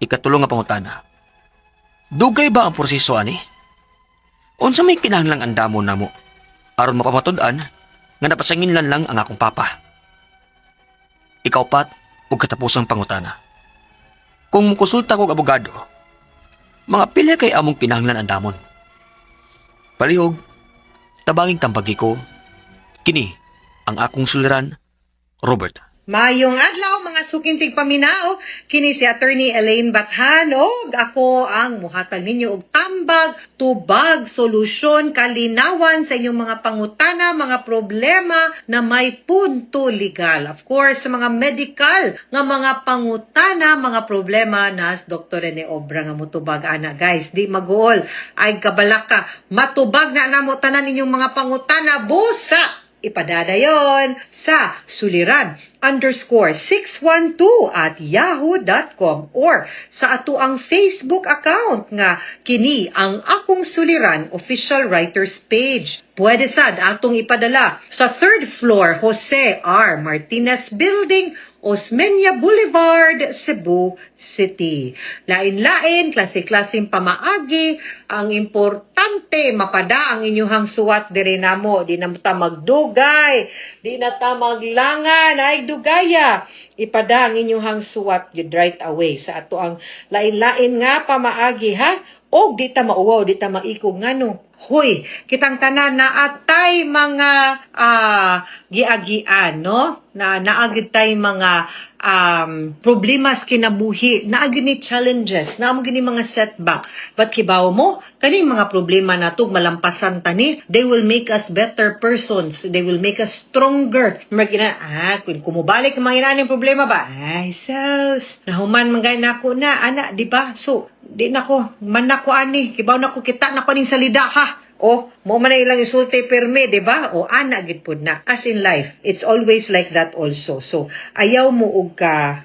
Ikatulo nga pangutana. Dugay ba ang proseso ani? Unsa may kinahanglang andamo namo aron mapamatud-an nga napasanginlan lang ang akong papa. Ikaupat ug katapusang pangutana. Kung mukonsulta kog abogado, mga pila kay among kinahanglan andamon. Palihog, tabanging tambagi ko, kini ang akong suliran, Robert. Mayong adlaw mga suking tigpaminaw, kini si Attorney Elaine Bathan og ako ang muhatag ninyo og tambag, tubag, solusyon, kalinawan sa inyong mga pangutana, mga problema na may punto legal. Of course, sa mga medical nga mga pangutana, mga problema na Dr. Rene Obra nga mutubag ana guys, di maguol ay kabalaka, matubag na namo tanan inyong mga pangutana busa ipadadayon sa suliran_612@yahoo.com or sa ato ang Facebook account nga kini ang akong suliran official writers page. Pwede sad atong ipadala sa third floor Jose R. Martinez Building, Osmeña Boulevard, Cebu City. Lain-lain, klase-klaseng pamaagi, ang importante mapada ang inyuhang suwat diri namo, di na ta magdugay, di na ta maglangan, ay dugaya. Ipada ang inyuhang suwat yun right away sa ato ang lain-lain nga pamaagi ha. Og di ta mauwaw, di ta maikog ngano. Hoy, kitang tanan na atay mga giagian, no? Na naagid tay mga problemas kinabuhi, naagid ni challenges, naamo gini mga setback. But kibaw mo, kaning mga problema nato malampasan tani, they will make us better persons. They will make us stronger. Mag ina, kung kumubalik ang mga inaning problema ba? Ay, sus, nahuman man gay nako na, ana, di ba? So, di nako, man nako ani, kibaw nako kita nako ning salida ha. O, mo man na ilang isulti pirmi, di ba? O, ana gid pud na. As in life, it's always like that also. So, ayaw mo og ka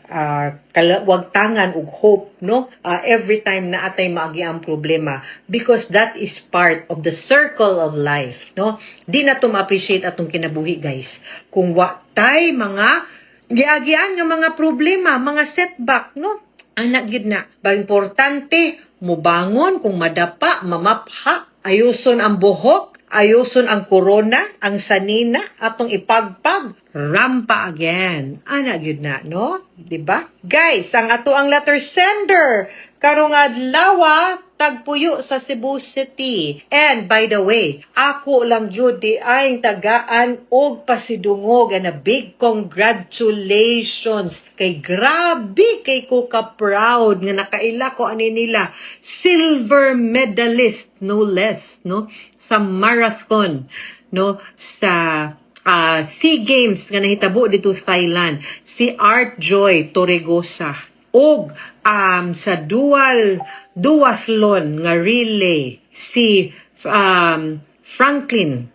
wagtangan og hope, no? Every time na atay maagi ang problema because that is part of the circle of life, no? Di na to ma-appreciate atong kinabuhi, guys. Kung wa tay mga giagian nga mga problema, mga setback, no? Anak gid na. Ba importante mubangon kung madapa, mamapha, ayuson ang buhok, ayuson ang korona, ang sanina, atong ipagpag, rampa again. Ana gyud na, no? 'Di ba? Guys, ang ato ang letter sender karong adlaw Tagpuyo sa Cebu City. And by the way, ako lang yun di ay tagaan og pasidungog, and a big congratulations kay grabe kay ko ka proud nga nakaila ko ani nila, silver medalist no less, no, sa marathon, no, sa SEA Games nga nahitabo dito sa Thailand, si Art Joy Torregosa, og sa dual duathlon nga relay, si Franklin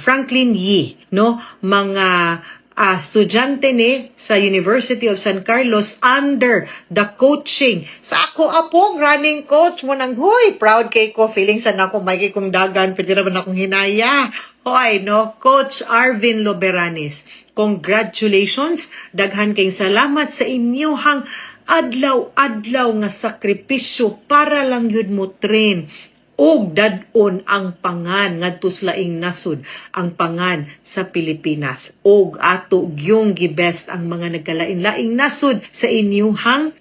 Franklin Yee, no, mga estudyante ni sa University of San Carlos under the coaching sa ako apong running coach mo nang, huy, proud kay ko, feeling sa nako may kay kong dagan pwede ra man akong hinaya, hoy, no, Coach Arvin Loberanes. Congratulations, daghan kay salamat sa inyuhang adlaw-adlaw nga sakripisyo para lang yun mo train og dad-on ang pangan ngadto sa laing nasod, ang pangan sa Pilipinas, og ato gyung gibest ang mga nagkalain-laing nasod sa inyuhang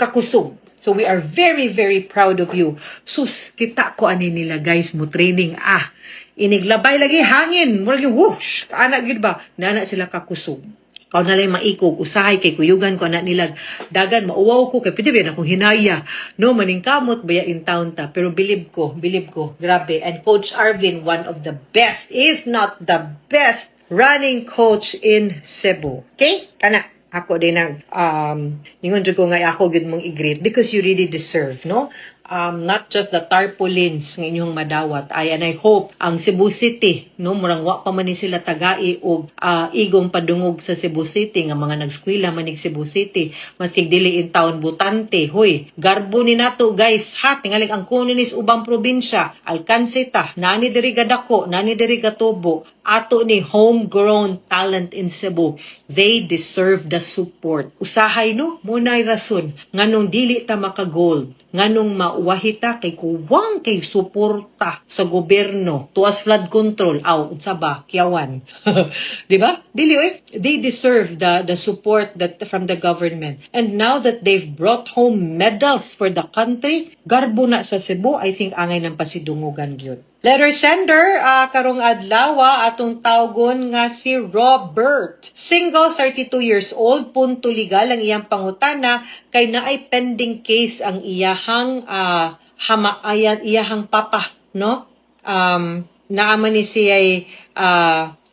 kakusog. So we are very, very proud of you. Sus, kita ko ani nila, guys, mo training ah. Iniglabay lagi hangin, murag yung whoosh, ana gyud ba? Nana sila kakusog. Kaw na lang maikog, usahay kay kuyugan ko anak nila. Dagan, mauwaw ko, kay pwede ba akong hinaya. No, maningkamot, baya in town ta. Pero bilib ko, grabe. And Coach Arvin, one of the best, if not the best, running coach in Cebu. Okay? Kana ako din ang ningon jud ko nga ako gyud mong i-greet because you really deserve, no, not just the tarpaulins nga inyong madawat ay. And I hope ang Cebu City, no, murang wa pa man ni sila tagai og igong padungog sa Cebu City nga mga nagskwela manig Cebu City, maski dili in town butante. Hoy, garbo ni nato, guys, ha. Tingaling ang kuno ni ubang probinsya, alkanse ta nani diri gadako, nani diri gatubo. Ato ni homegrown talent in Cebu, they deserve the support. Usahay, no, mo nay rason nganong dili ta maka-gold, nganong mauwahita, kay kuwang kay suporta sa gobyerno tuas flood control aw unsa ba kiyawan, di ba? Dili oy. They deserve the support that from the government, and now that they've brought home medals for the country, garbo na sa Cebu. I think angay ng pasidungugan gyud. Letter sender, karong adlaw atong tawgon nga si Robert. Single, 32 years old, punto legal ang iyang pangutana kay naay pending case ang iyahang hama ayan iyahang papa, no? Naaman ni siya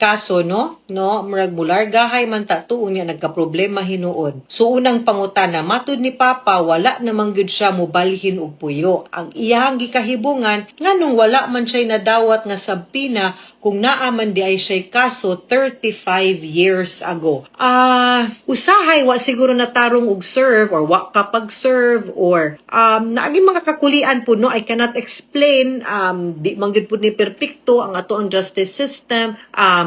kaso, no, murag mulargahay man ta tuon niya, nagka-problema hinuon. So unang pangutana, matud ni papa wala namang gyud siya mobalhin og puyo. Ang iyahang gikahibungan, nganong wala man siya nadawat nga subpoena kung naa man di ay siya kaso 35 years ago? Usahay wa siguro natarong og serve or wa ka pag-serve or naagi mga kakulian po, no. I cannot explain, di man gyud pud ni perpekto ang ato ang justice system.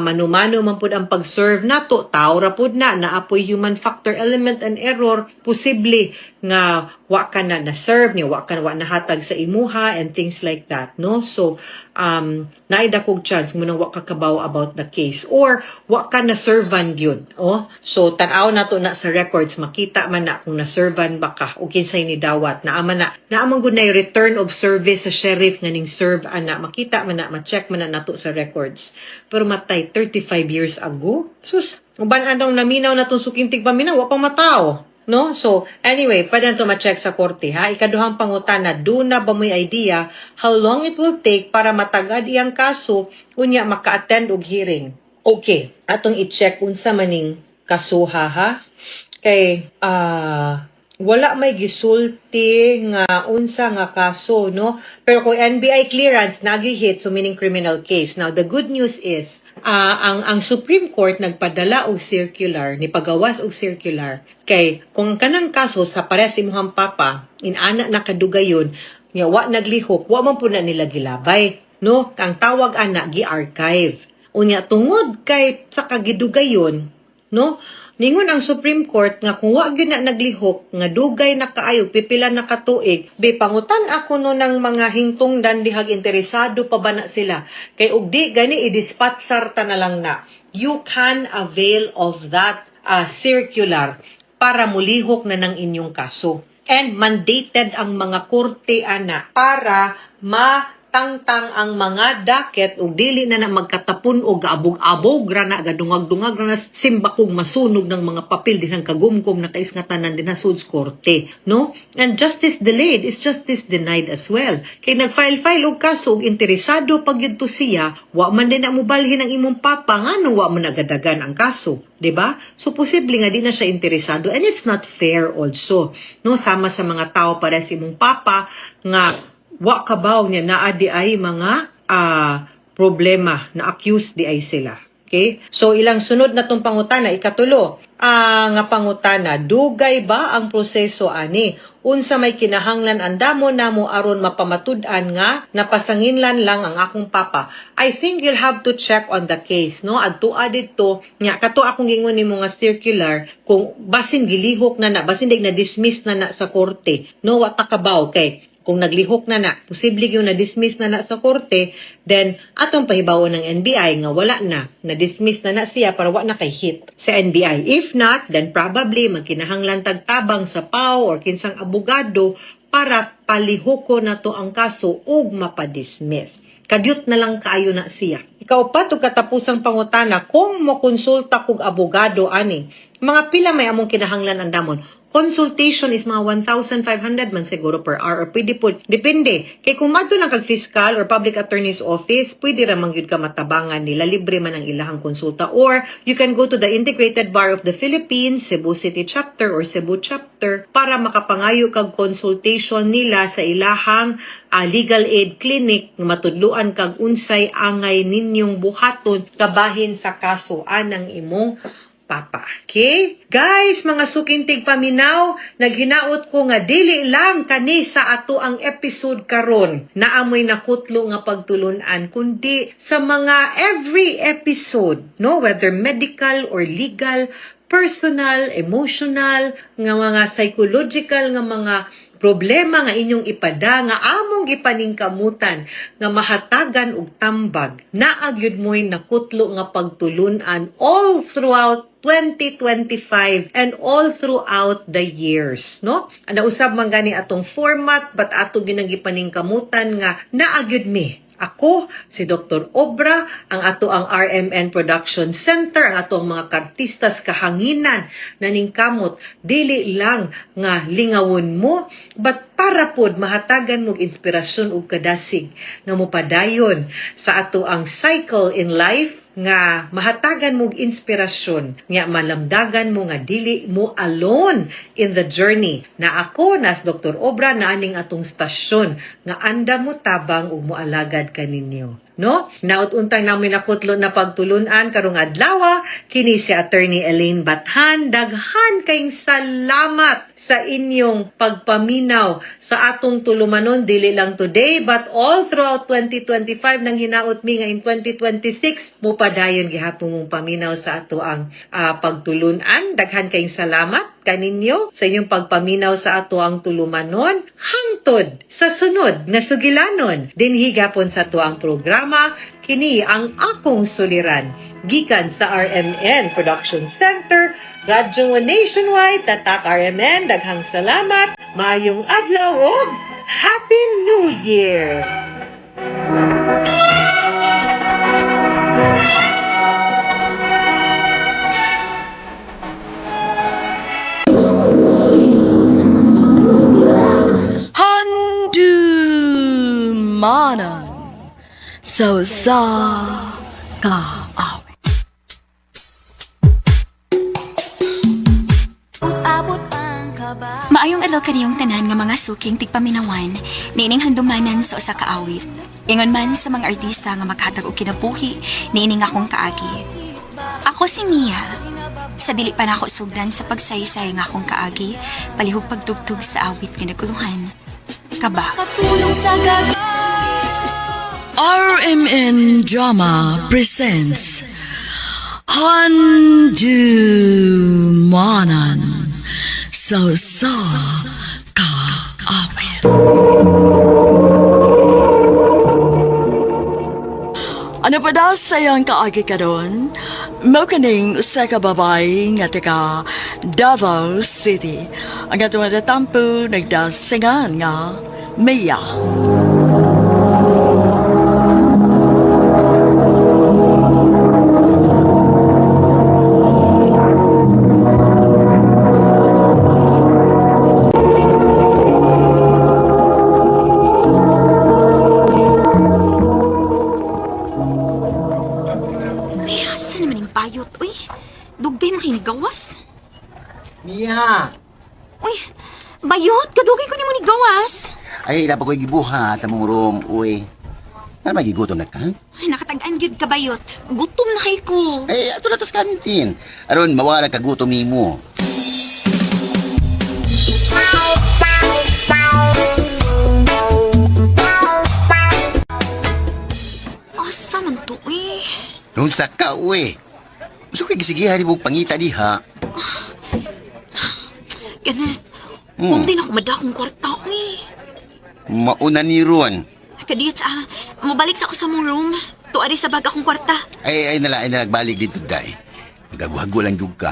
Mano-mano man pud ang pag-serve nato, tao ra pud na, naapoy human factor element and error, posible nga wa ka na na-serve niya, wa ka wa nahatag sa imuha and things like that, no? So, naay dakog chance mo nang wa ka kabaw about the case or wa ka na servan gyud, oh. So, tan-aw nato na sa records, makita man na kung na-servan ba ka o kinsay ni dawat. Naa man na, naa man gud na return of service sa sheriff nga ning serve ana, makita man na, ma-check man na nato sa records. Pero matay, 35 years ago? Sus, uban anong naminaw na tong suking tigpaminaw, wa pa matao. No? So, anyway, pwede na to ma-check sa korte, ha? Ikaduhang pangutana, duna ba mo'y idea how long it will take para matagad iyang kaso, unya maka-attend og hearing? Okay, atong i-check unsa maning kasuha, ha? Kay, wala may gisulti nga unsa nga kaso, no? Pero kung NBI clearance, nagi-hit, so meaning criminal case. Now, the good news is, ang Supreme Court nagpadala og circular, ni pagawas og circular, kay kung kanang kaso sa pares imuhang papa, inana na kadugayon, nga wa naglihok, wa man pud na nila gilabay, no? Ang tawag ana, gi-archive. Unya, tungod kay sa kagidugayon, no? Ningon ang Supreme Court nga kung wa gyud na naglihok nga dugay na kaayo, pipila na katuig, be pangutan ako no ng mga hingtungdan dihag interesado pa ba na sila. Kay og di gani, i-dispatsar ta na lang na. You can avail of that circular para mulihok na ng inyong kaso. And mandated ang mga korte ana para matangtang ang mga docket ug dili na na magkatapon og gaabog-abog ra na, gadungag-dungag ra na, simbakog masunog ng mga papel dinhang kagumkom na kais nga tanan dinha sud korte, no? And justice delayed is justice denied as well, kay nag-file-file og kaso ug interesado pag yun to siya, wa man din na mobalhin ang imong papa, ngano wa man nagadagan ang kaso, 'di ba? So posible nga di na siya interesado and it's not fair also, no, sama sa mga tao para sa imong papa nga wa kabaw niya naa di ay mga problema na accused di ay sila. Okay? So ilang sunod na tong pangutana, ikatulo, nga pangutana, dugay ba ang proseso ani? Unsa may kinahanglan andamo namo aron mapamatud-an nga napasanginlan lang ang akong papa? I think you'll have to check on the case, no? Adtua didto nya kato akong gingon nimo nga circular, kung basin gilihok na na, basin na dismiss na na sa korte, no? Wa ta kabaw kay kung naglihok na na, posible yung na-dismiss na na sa korte, then atong pahibawon ng NBI nga wala na, na-dismiss na na siya para wa na kay hit sa NBI. If not, then probably magkinahanglan tagtabang sa PAO or kinsang abogado para palihoko na to ang kaso ug mapadismiss. Kadyot na lang kaayo na siya. Ikaw pa to katapusang pangutana, kung mokonsulta kog abogado ani, mga pila may among kinahanglan andamon? Consultation is mga 1,500 man siguro per hour or pwede po, depende. Kay kung madto na kag fiscal or public attorney's office, pwede ra man gyud ka matabangan nila, libre man ang ilahang konsulta. Or you can go to the Integrated Bar of the Philippines, Cebu City Chapter or Cebu Chapter para makapangayo kag consultation nila sa ilahang legal aid clinic nga matudluan kag unsay angay ninyong buhaton kabahin sa kaso anang imong papa. Okay? Guys, mga suking tigpaminaw, naghinaot ko nga dili lang kani sa ato ang episode karon naamoy nakutlo nga pagtulunan, kundi sa mga every episode, no, whether medical or legal, personal, emotional, nga mga psychological nga mga problema nga inyong ipada nga among gipaningkamutan nga mahatagan og tambag, naa gyud mo'y nakutlo nga pagtulunan all throughout 2025 and all throughout the years, no? Nausab man gani atong format, but ato ginang gipaningkamutan nga naa gyud mi. Ako, si Dr. Obra, ang ato ang RMN Production Center, ang ato ang mga kartistas kahanginan na ningkamot, dili lang nga lingawon mo, but para pod mahatagan mo inspirasyon ug kadasig nga mopadayon sa ato ang cycle in life, nga mahatagan mo og inspirasyon nga malamdagan mo nga dili mo alone in the journey, na ako nas Dr. Obra na aning atong stasyon nga anda mo tabang ug moalagad kaninyo, no? Naot untang namin nakutlo na pagtulunan karong adlaw, kini si Attorney Elaine Bathan. Daghan kayong salamat sa inyong pagpaminaw sa atong tulumanon, dili lang today but all throughout 2025. Nang hinaot mi nga in 2026 mupadayon gihapon mong paminaw sa ato ang pagtulunan. Daghan kayong salamat kaninyo sa inyong pagpaminaw sa ato ang tulumanon hangtod sa sunod nga sugilanon dinhi gapon sa ato ang programa, kini ang Akong Suliran, gikan sa RMN Production Center, Radyo Nationwide, Tatak RMN. Daghang salamat, maayong adlaw ug Happy New Year! Handumanan sa usa ka awit. Maayong adlaw kaniyong tanan nga mga suking tigpaminawan niining handumanan sa usa ka awit. Ingon man sa mga artista nga makatag og kinabuhi niining akong kaagi. Ako si Mia. Sa dili pa nako sugdan sa pagsaysay nga akong kaagi, palihog pagtugtog sa awit nga nagkuluhan. Kaba. RMN Drama presents Handumanan sa usa ka awit. Ano pa daw sa iyang kaagi karon? Mao kaning usa ka babae nga taga Davao City. Ang atong natampo nagdasingan nga Mia. Ay, asa naman yung bayot, uy? Dugay mo gawas. Mia! Uy, bayot, kadugay ko nimo ni gawas. Ay, dapat ko'y gibuhat sa mong room, uy. Ano ba gigutom na ka? Ay, nakatag-an gyud ka bayot. Gutom na kay ko. Ay, ato na tas kantin. Aron, mawala ka gutom nimo. Asa man to, uy? Noon sa ka, uy. Gusto ko'y gisigihan ni pangita diha. Kenneth, hmm. Din ako madakong kwarta, uy. Mauna ni Ron. Kadiyot ah, mabalik sa ako sa mong room. Tuari sa bag akong kwarta. Ay, ay nala, nagbalik dito, day. Nagaguhago lang jud ka.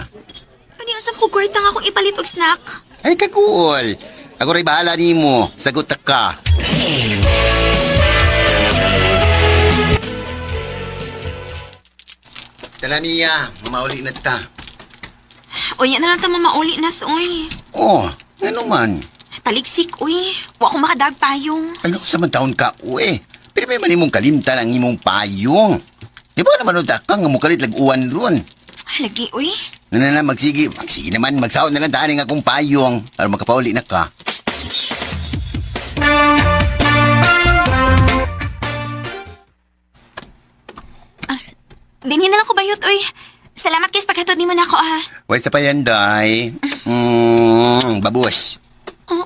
Ano yung usap ko kwarta nga akong ipalit og snack? Ay, kakuol. Ako rin bahala nimo. Sagot ta ka. Tala, Mia. Mamauli na ta. Uy, yan na lang ta mamauli na, uy. Oh, ngano man. Taliksik, uy. Wa ko makadag payong. Ano sa man taon ka, uy. Pero may man imong kalimtan ang imong payong. Di ba naman unta ka nga mukalit lag-uwan ron? Ay, lagi, uy. Na na na, magsige. Magsige naman, magsaon na lang daan ang akong payong para makapauli na ka. Dinhin na lang ko bayot, uy. Salamat kay sa paghatod nimo nako, ah. Wait sa payanday. Babos. Oh.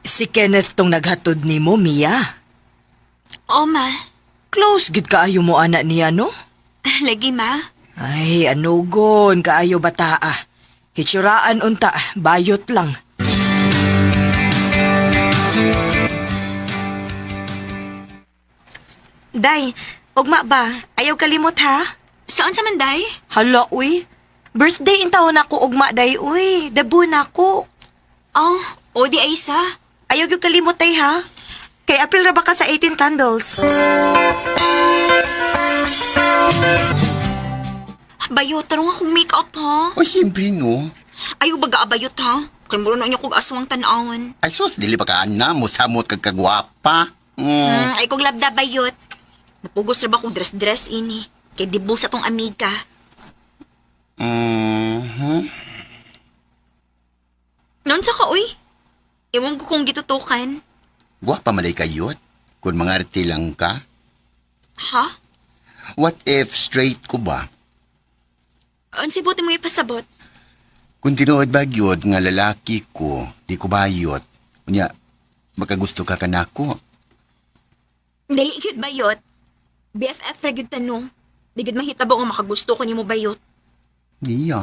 Si Kenneth tong naghatod nimo, Mia. Oh, ma. Close gid kaayo mo ana niya, no? Lagi, ma. Ay, anugon kaayo bataa. Hitsuraan unta, bayot lang. Day, ugma ba? Ayaw kalimot ha? Saan sa man, day? Hala, uy. Birthday in taon ako ugma, day, uy. Dabo na ako. Oh, o di ay isa. Ayaw gyud kalimot, day, ha? Kay April ra ba ka sa 18 candles? Bayot, tarong akong make-up, ha? O, siyempre, no. Ayaw baga abayot, ha? Kay muro na niyo kog aswang tan-awon. Ay, sus, dili pa ka na. Musamot kag kagwapa. Ay kog labda bayot. Napugos ra ba kog dress-dress ini? Kay dibul sa tong amiga. Noon sa ka, uy. Ewan ko kung gitutukan. Gwapa malay kayot. Kung mga arte lang ka. Ha? What if straight ko ba? Unsi buti mo ipasabot? Kung tinuod ba gyud nga lalaki ko, di ko bayot. Unya, makagusto ka kanako. Dili gyud bayot. BFF ra gyud tanong. Di gyud mahitabo nga makagusto ko nimo bayot. Niya.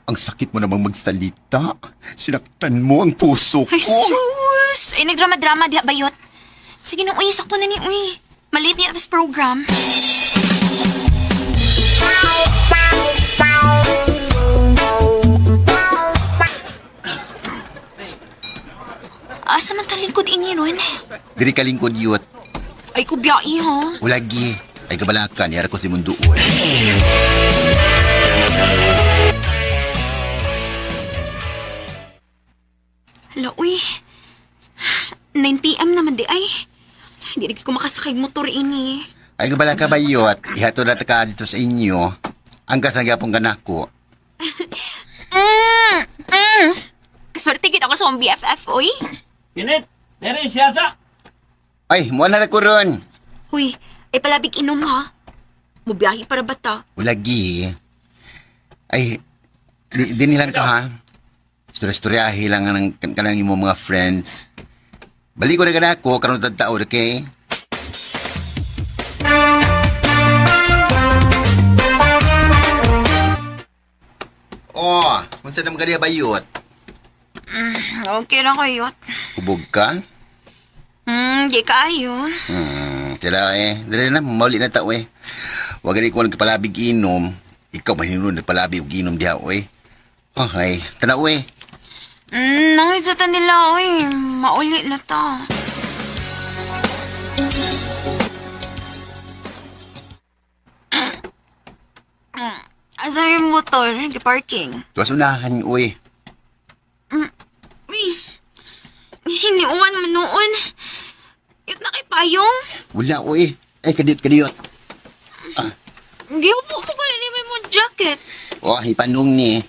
Ang sakit mo namang magsalita. Sinaktan mo ang puso ko. Ay, sus! Ay, nagdrama-drama diha bayot. Sige nung, uy, sakto na ni, uy. Malate niya this program. Asa man talikod ini ron? Diri ka lingkod yut. Ay, kubyai ha. Ulagi. Ay kabalakan, yara ko si Munduol. Hala, uy. 9 p.m. naman di ay. Hindi na ko makasakay motor ini. Ay kabala ka bayot. Ihatod na ta ka dito sa inyo. Ang kasanggapong kanako. Kaswerte gid ako sa akong BFF, uy. Kinit, dere siya sa. Ay, muha na ko ron. Uy, ay palabig inom ha. Mubiyahe para ba ta? Ulagi. Ay, dinilan ka ha. Istorya-istoryahe lang ang kanang imong mga friends. Balik ko na ka ako, karon taon, okay? Oh, unsa naman kaniya bayot? Okay ra kayo. Hubog ka? Di kaayo. Tira eh. Dali na, mauli na tao eh. Wag gani ko nagpalabig inom. Ikaw mahinunod nagpalabi og inom diha oy. Okay, tanaw eh. Nangisa ta nila, oy. Mauli na ta. Asa yung motor? Di-parking. Tuwas unahan oy. Uy, hiniuwan man noon. Yut na kay payong. Wala oy. Ay kadiyot kadiyot. Hindi ko po ko mo jacket. Oh, ipanong ni.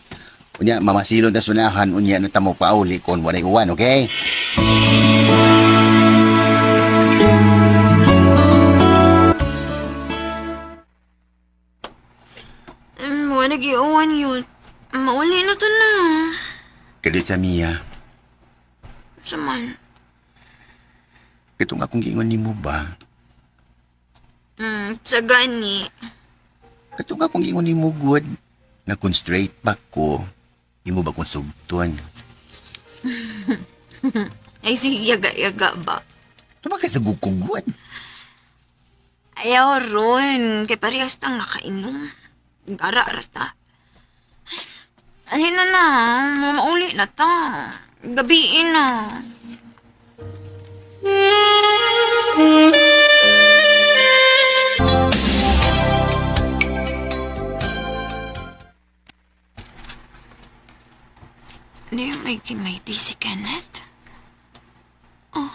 Unya mamasilon ta sunahan unya na tamo pauli kon walay uwan, okay? Wala nag-iuwan yun. Mauli na to na. Kadiyot sa Mia. Saman. Katong akong giingon nimo ba? Sa gani. Katong akong giingon nimo good. Na kun straight pa ko, imo ba kung sugton? Ay, sige, yaga-yaga ba? Tumakay sa gukugod. Ayaw ron. Kay parehas tang nakainom. Gara rasta. Alin na na. Mamauli na ta. Gabiin na. Hindi may gimayti si Kenneth. Oh.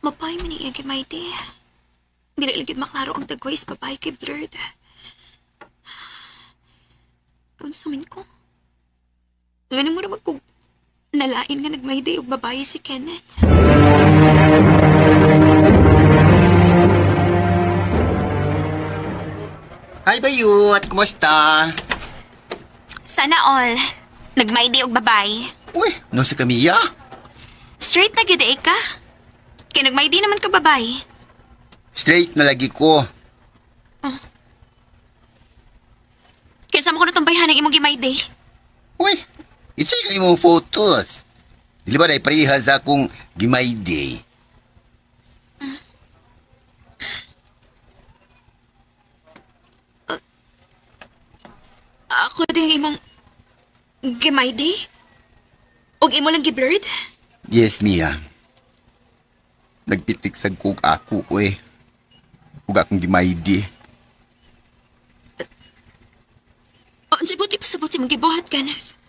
Mapay man niya gimayti. Dili lagi maklaro ang tagway sa babae kay blurred. Unsa man ko? Nga mo na magkug nalain nga nagmayday og babae si Kenneth. Hi bayot, kumusta? Sana all. Nagmayday og babae. Uy, no sa kamiya? Straight na gyud eh ka. Kay nagmayday naman ka babae. Straight na lagi ko. Kinsa mo ko natong bayhan ang imong gimayday? Uy, it's ka imong photos. Dili ba na pareha sa akong gimayday? Ako din imong gimayday? Og imo lang giblurred? Yes, Mia. Nagpitik sa kog ako, uy. Ug akong gimayday. Unsay buti pasabot sa imong gibuhat, Kenneth?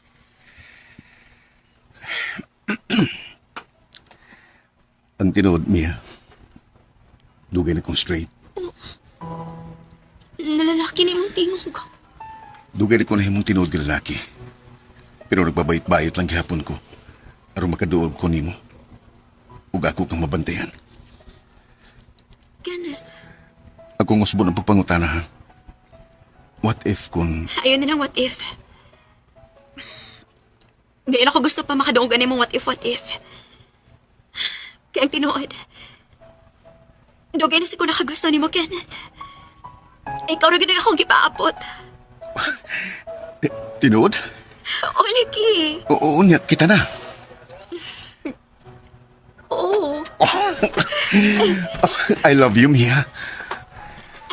Ang tinuod, Mia. Dugay na kong straight. Nalalaki ni imong tingog. Dugay na ko na himong tinuod nga lalaki. Pero nagbabait-bait lang gihapon ko. Aron makaduog ko nimo. Ug ako kang mabantayan. Kenneth, Ako ang usbon ang pagpangutana, ha? What if kung... Ayun na lang, what if. Di na ako gusto pa makaduogan nimong what if, what if. Kaya ang tinuod, dugay na siguro nakagusto nimo, Kenneth. Ikaw ra gid ang akong gipaapot. Tinuod? O, lagi. Oo, niya, kita na. Oo. I love you, Mia.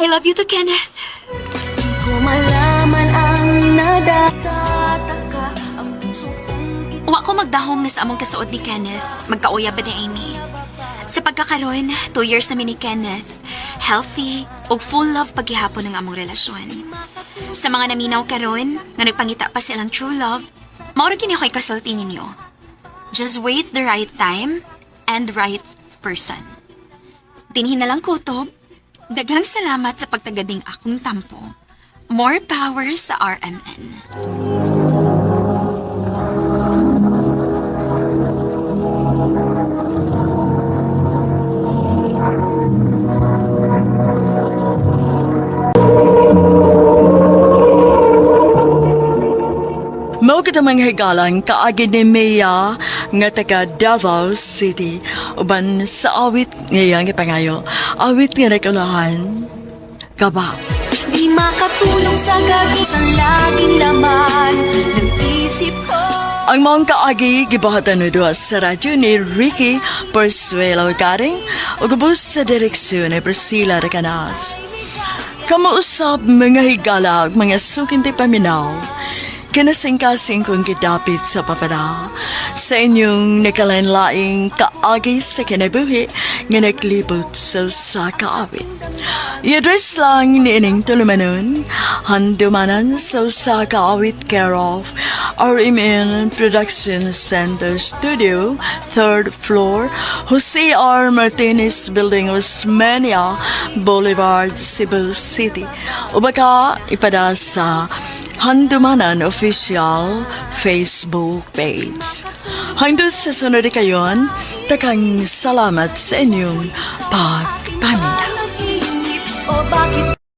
I love you too, Kenneth. Wa ko magdahom na sa among kasuod ni Kenneth. Magkauya ba ni Amy? Sa pagkakaroon, 2 years na mi ni Kenneth. Healthy ug full love paghihapon ng among relasyon. Sa mga naminaw karon nga nagpangita pa silang true love, mao ra gini ako'y kasulti ninyo. Just wait the right time and right person. Dinhi na lang kutob. Daghang salamat sa pagtagading akong tampo. More power sa RMN. Mo Mao kita mga higalang kaagi ni Mia nga taga Davao City uban sa awit ngayang ipangayo. Awit nga nagkulahan. Kaba. Di makatulong sa gabi ang laging laman ng isip ko. Ang maong kaagi gibuhatan duha sa radyo ni Ricky Persuelo Garing ug ubos sa direksyon ni Priscilla Recanas. Kamuusap mga higala ug mga suking paminaw. Kinasingkasing kong gidapit sa papada sa inyong nakalain-laing kaagi sa kinabuhi nga naglibot sa usa ka awit. I-address lang ni ining tulumanon, Handumanan sa usa ka awit, care of RMN Production Center Studio, third floor, Jose R. Martinez Building, Osmeña Boulevard, Cebu City. O baka ipada sa Handumanan Official Facebook page. Hangtod sa sunod kayon, daghang salamat sa inyong pagpaminaw.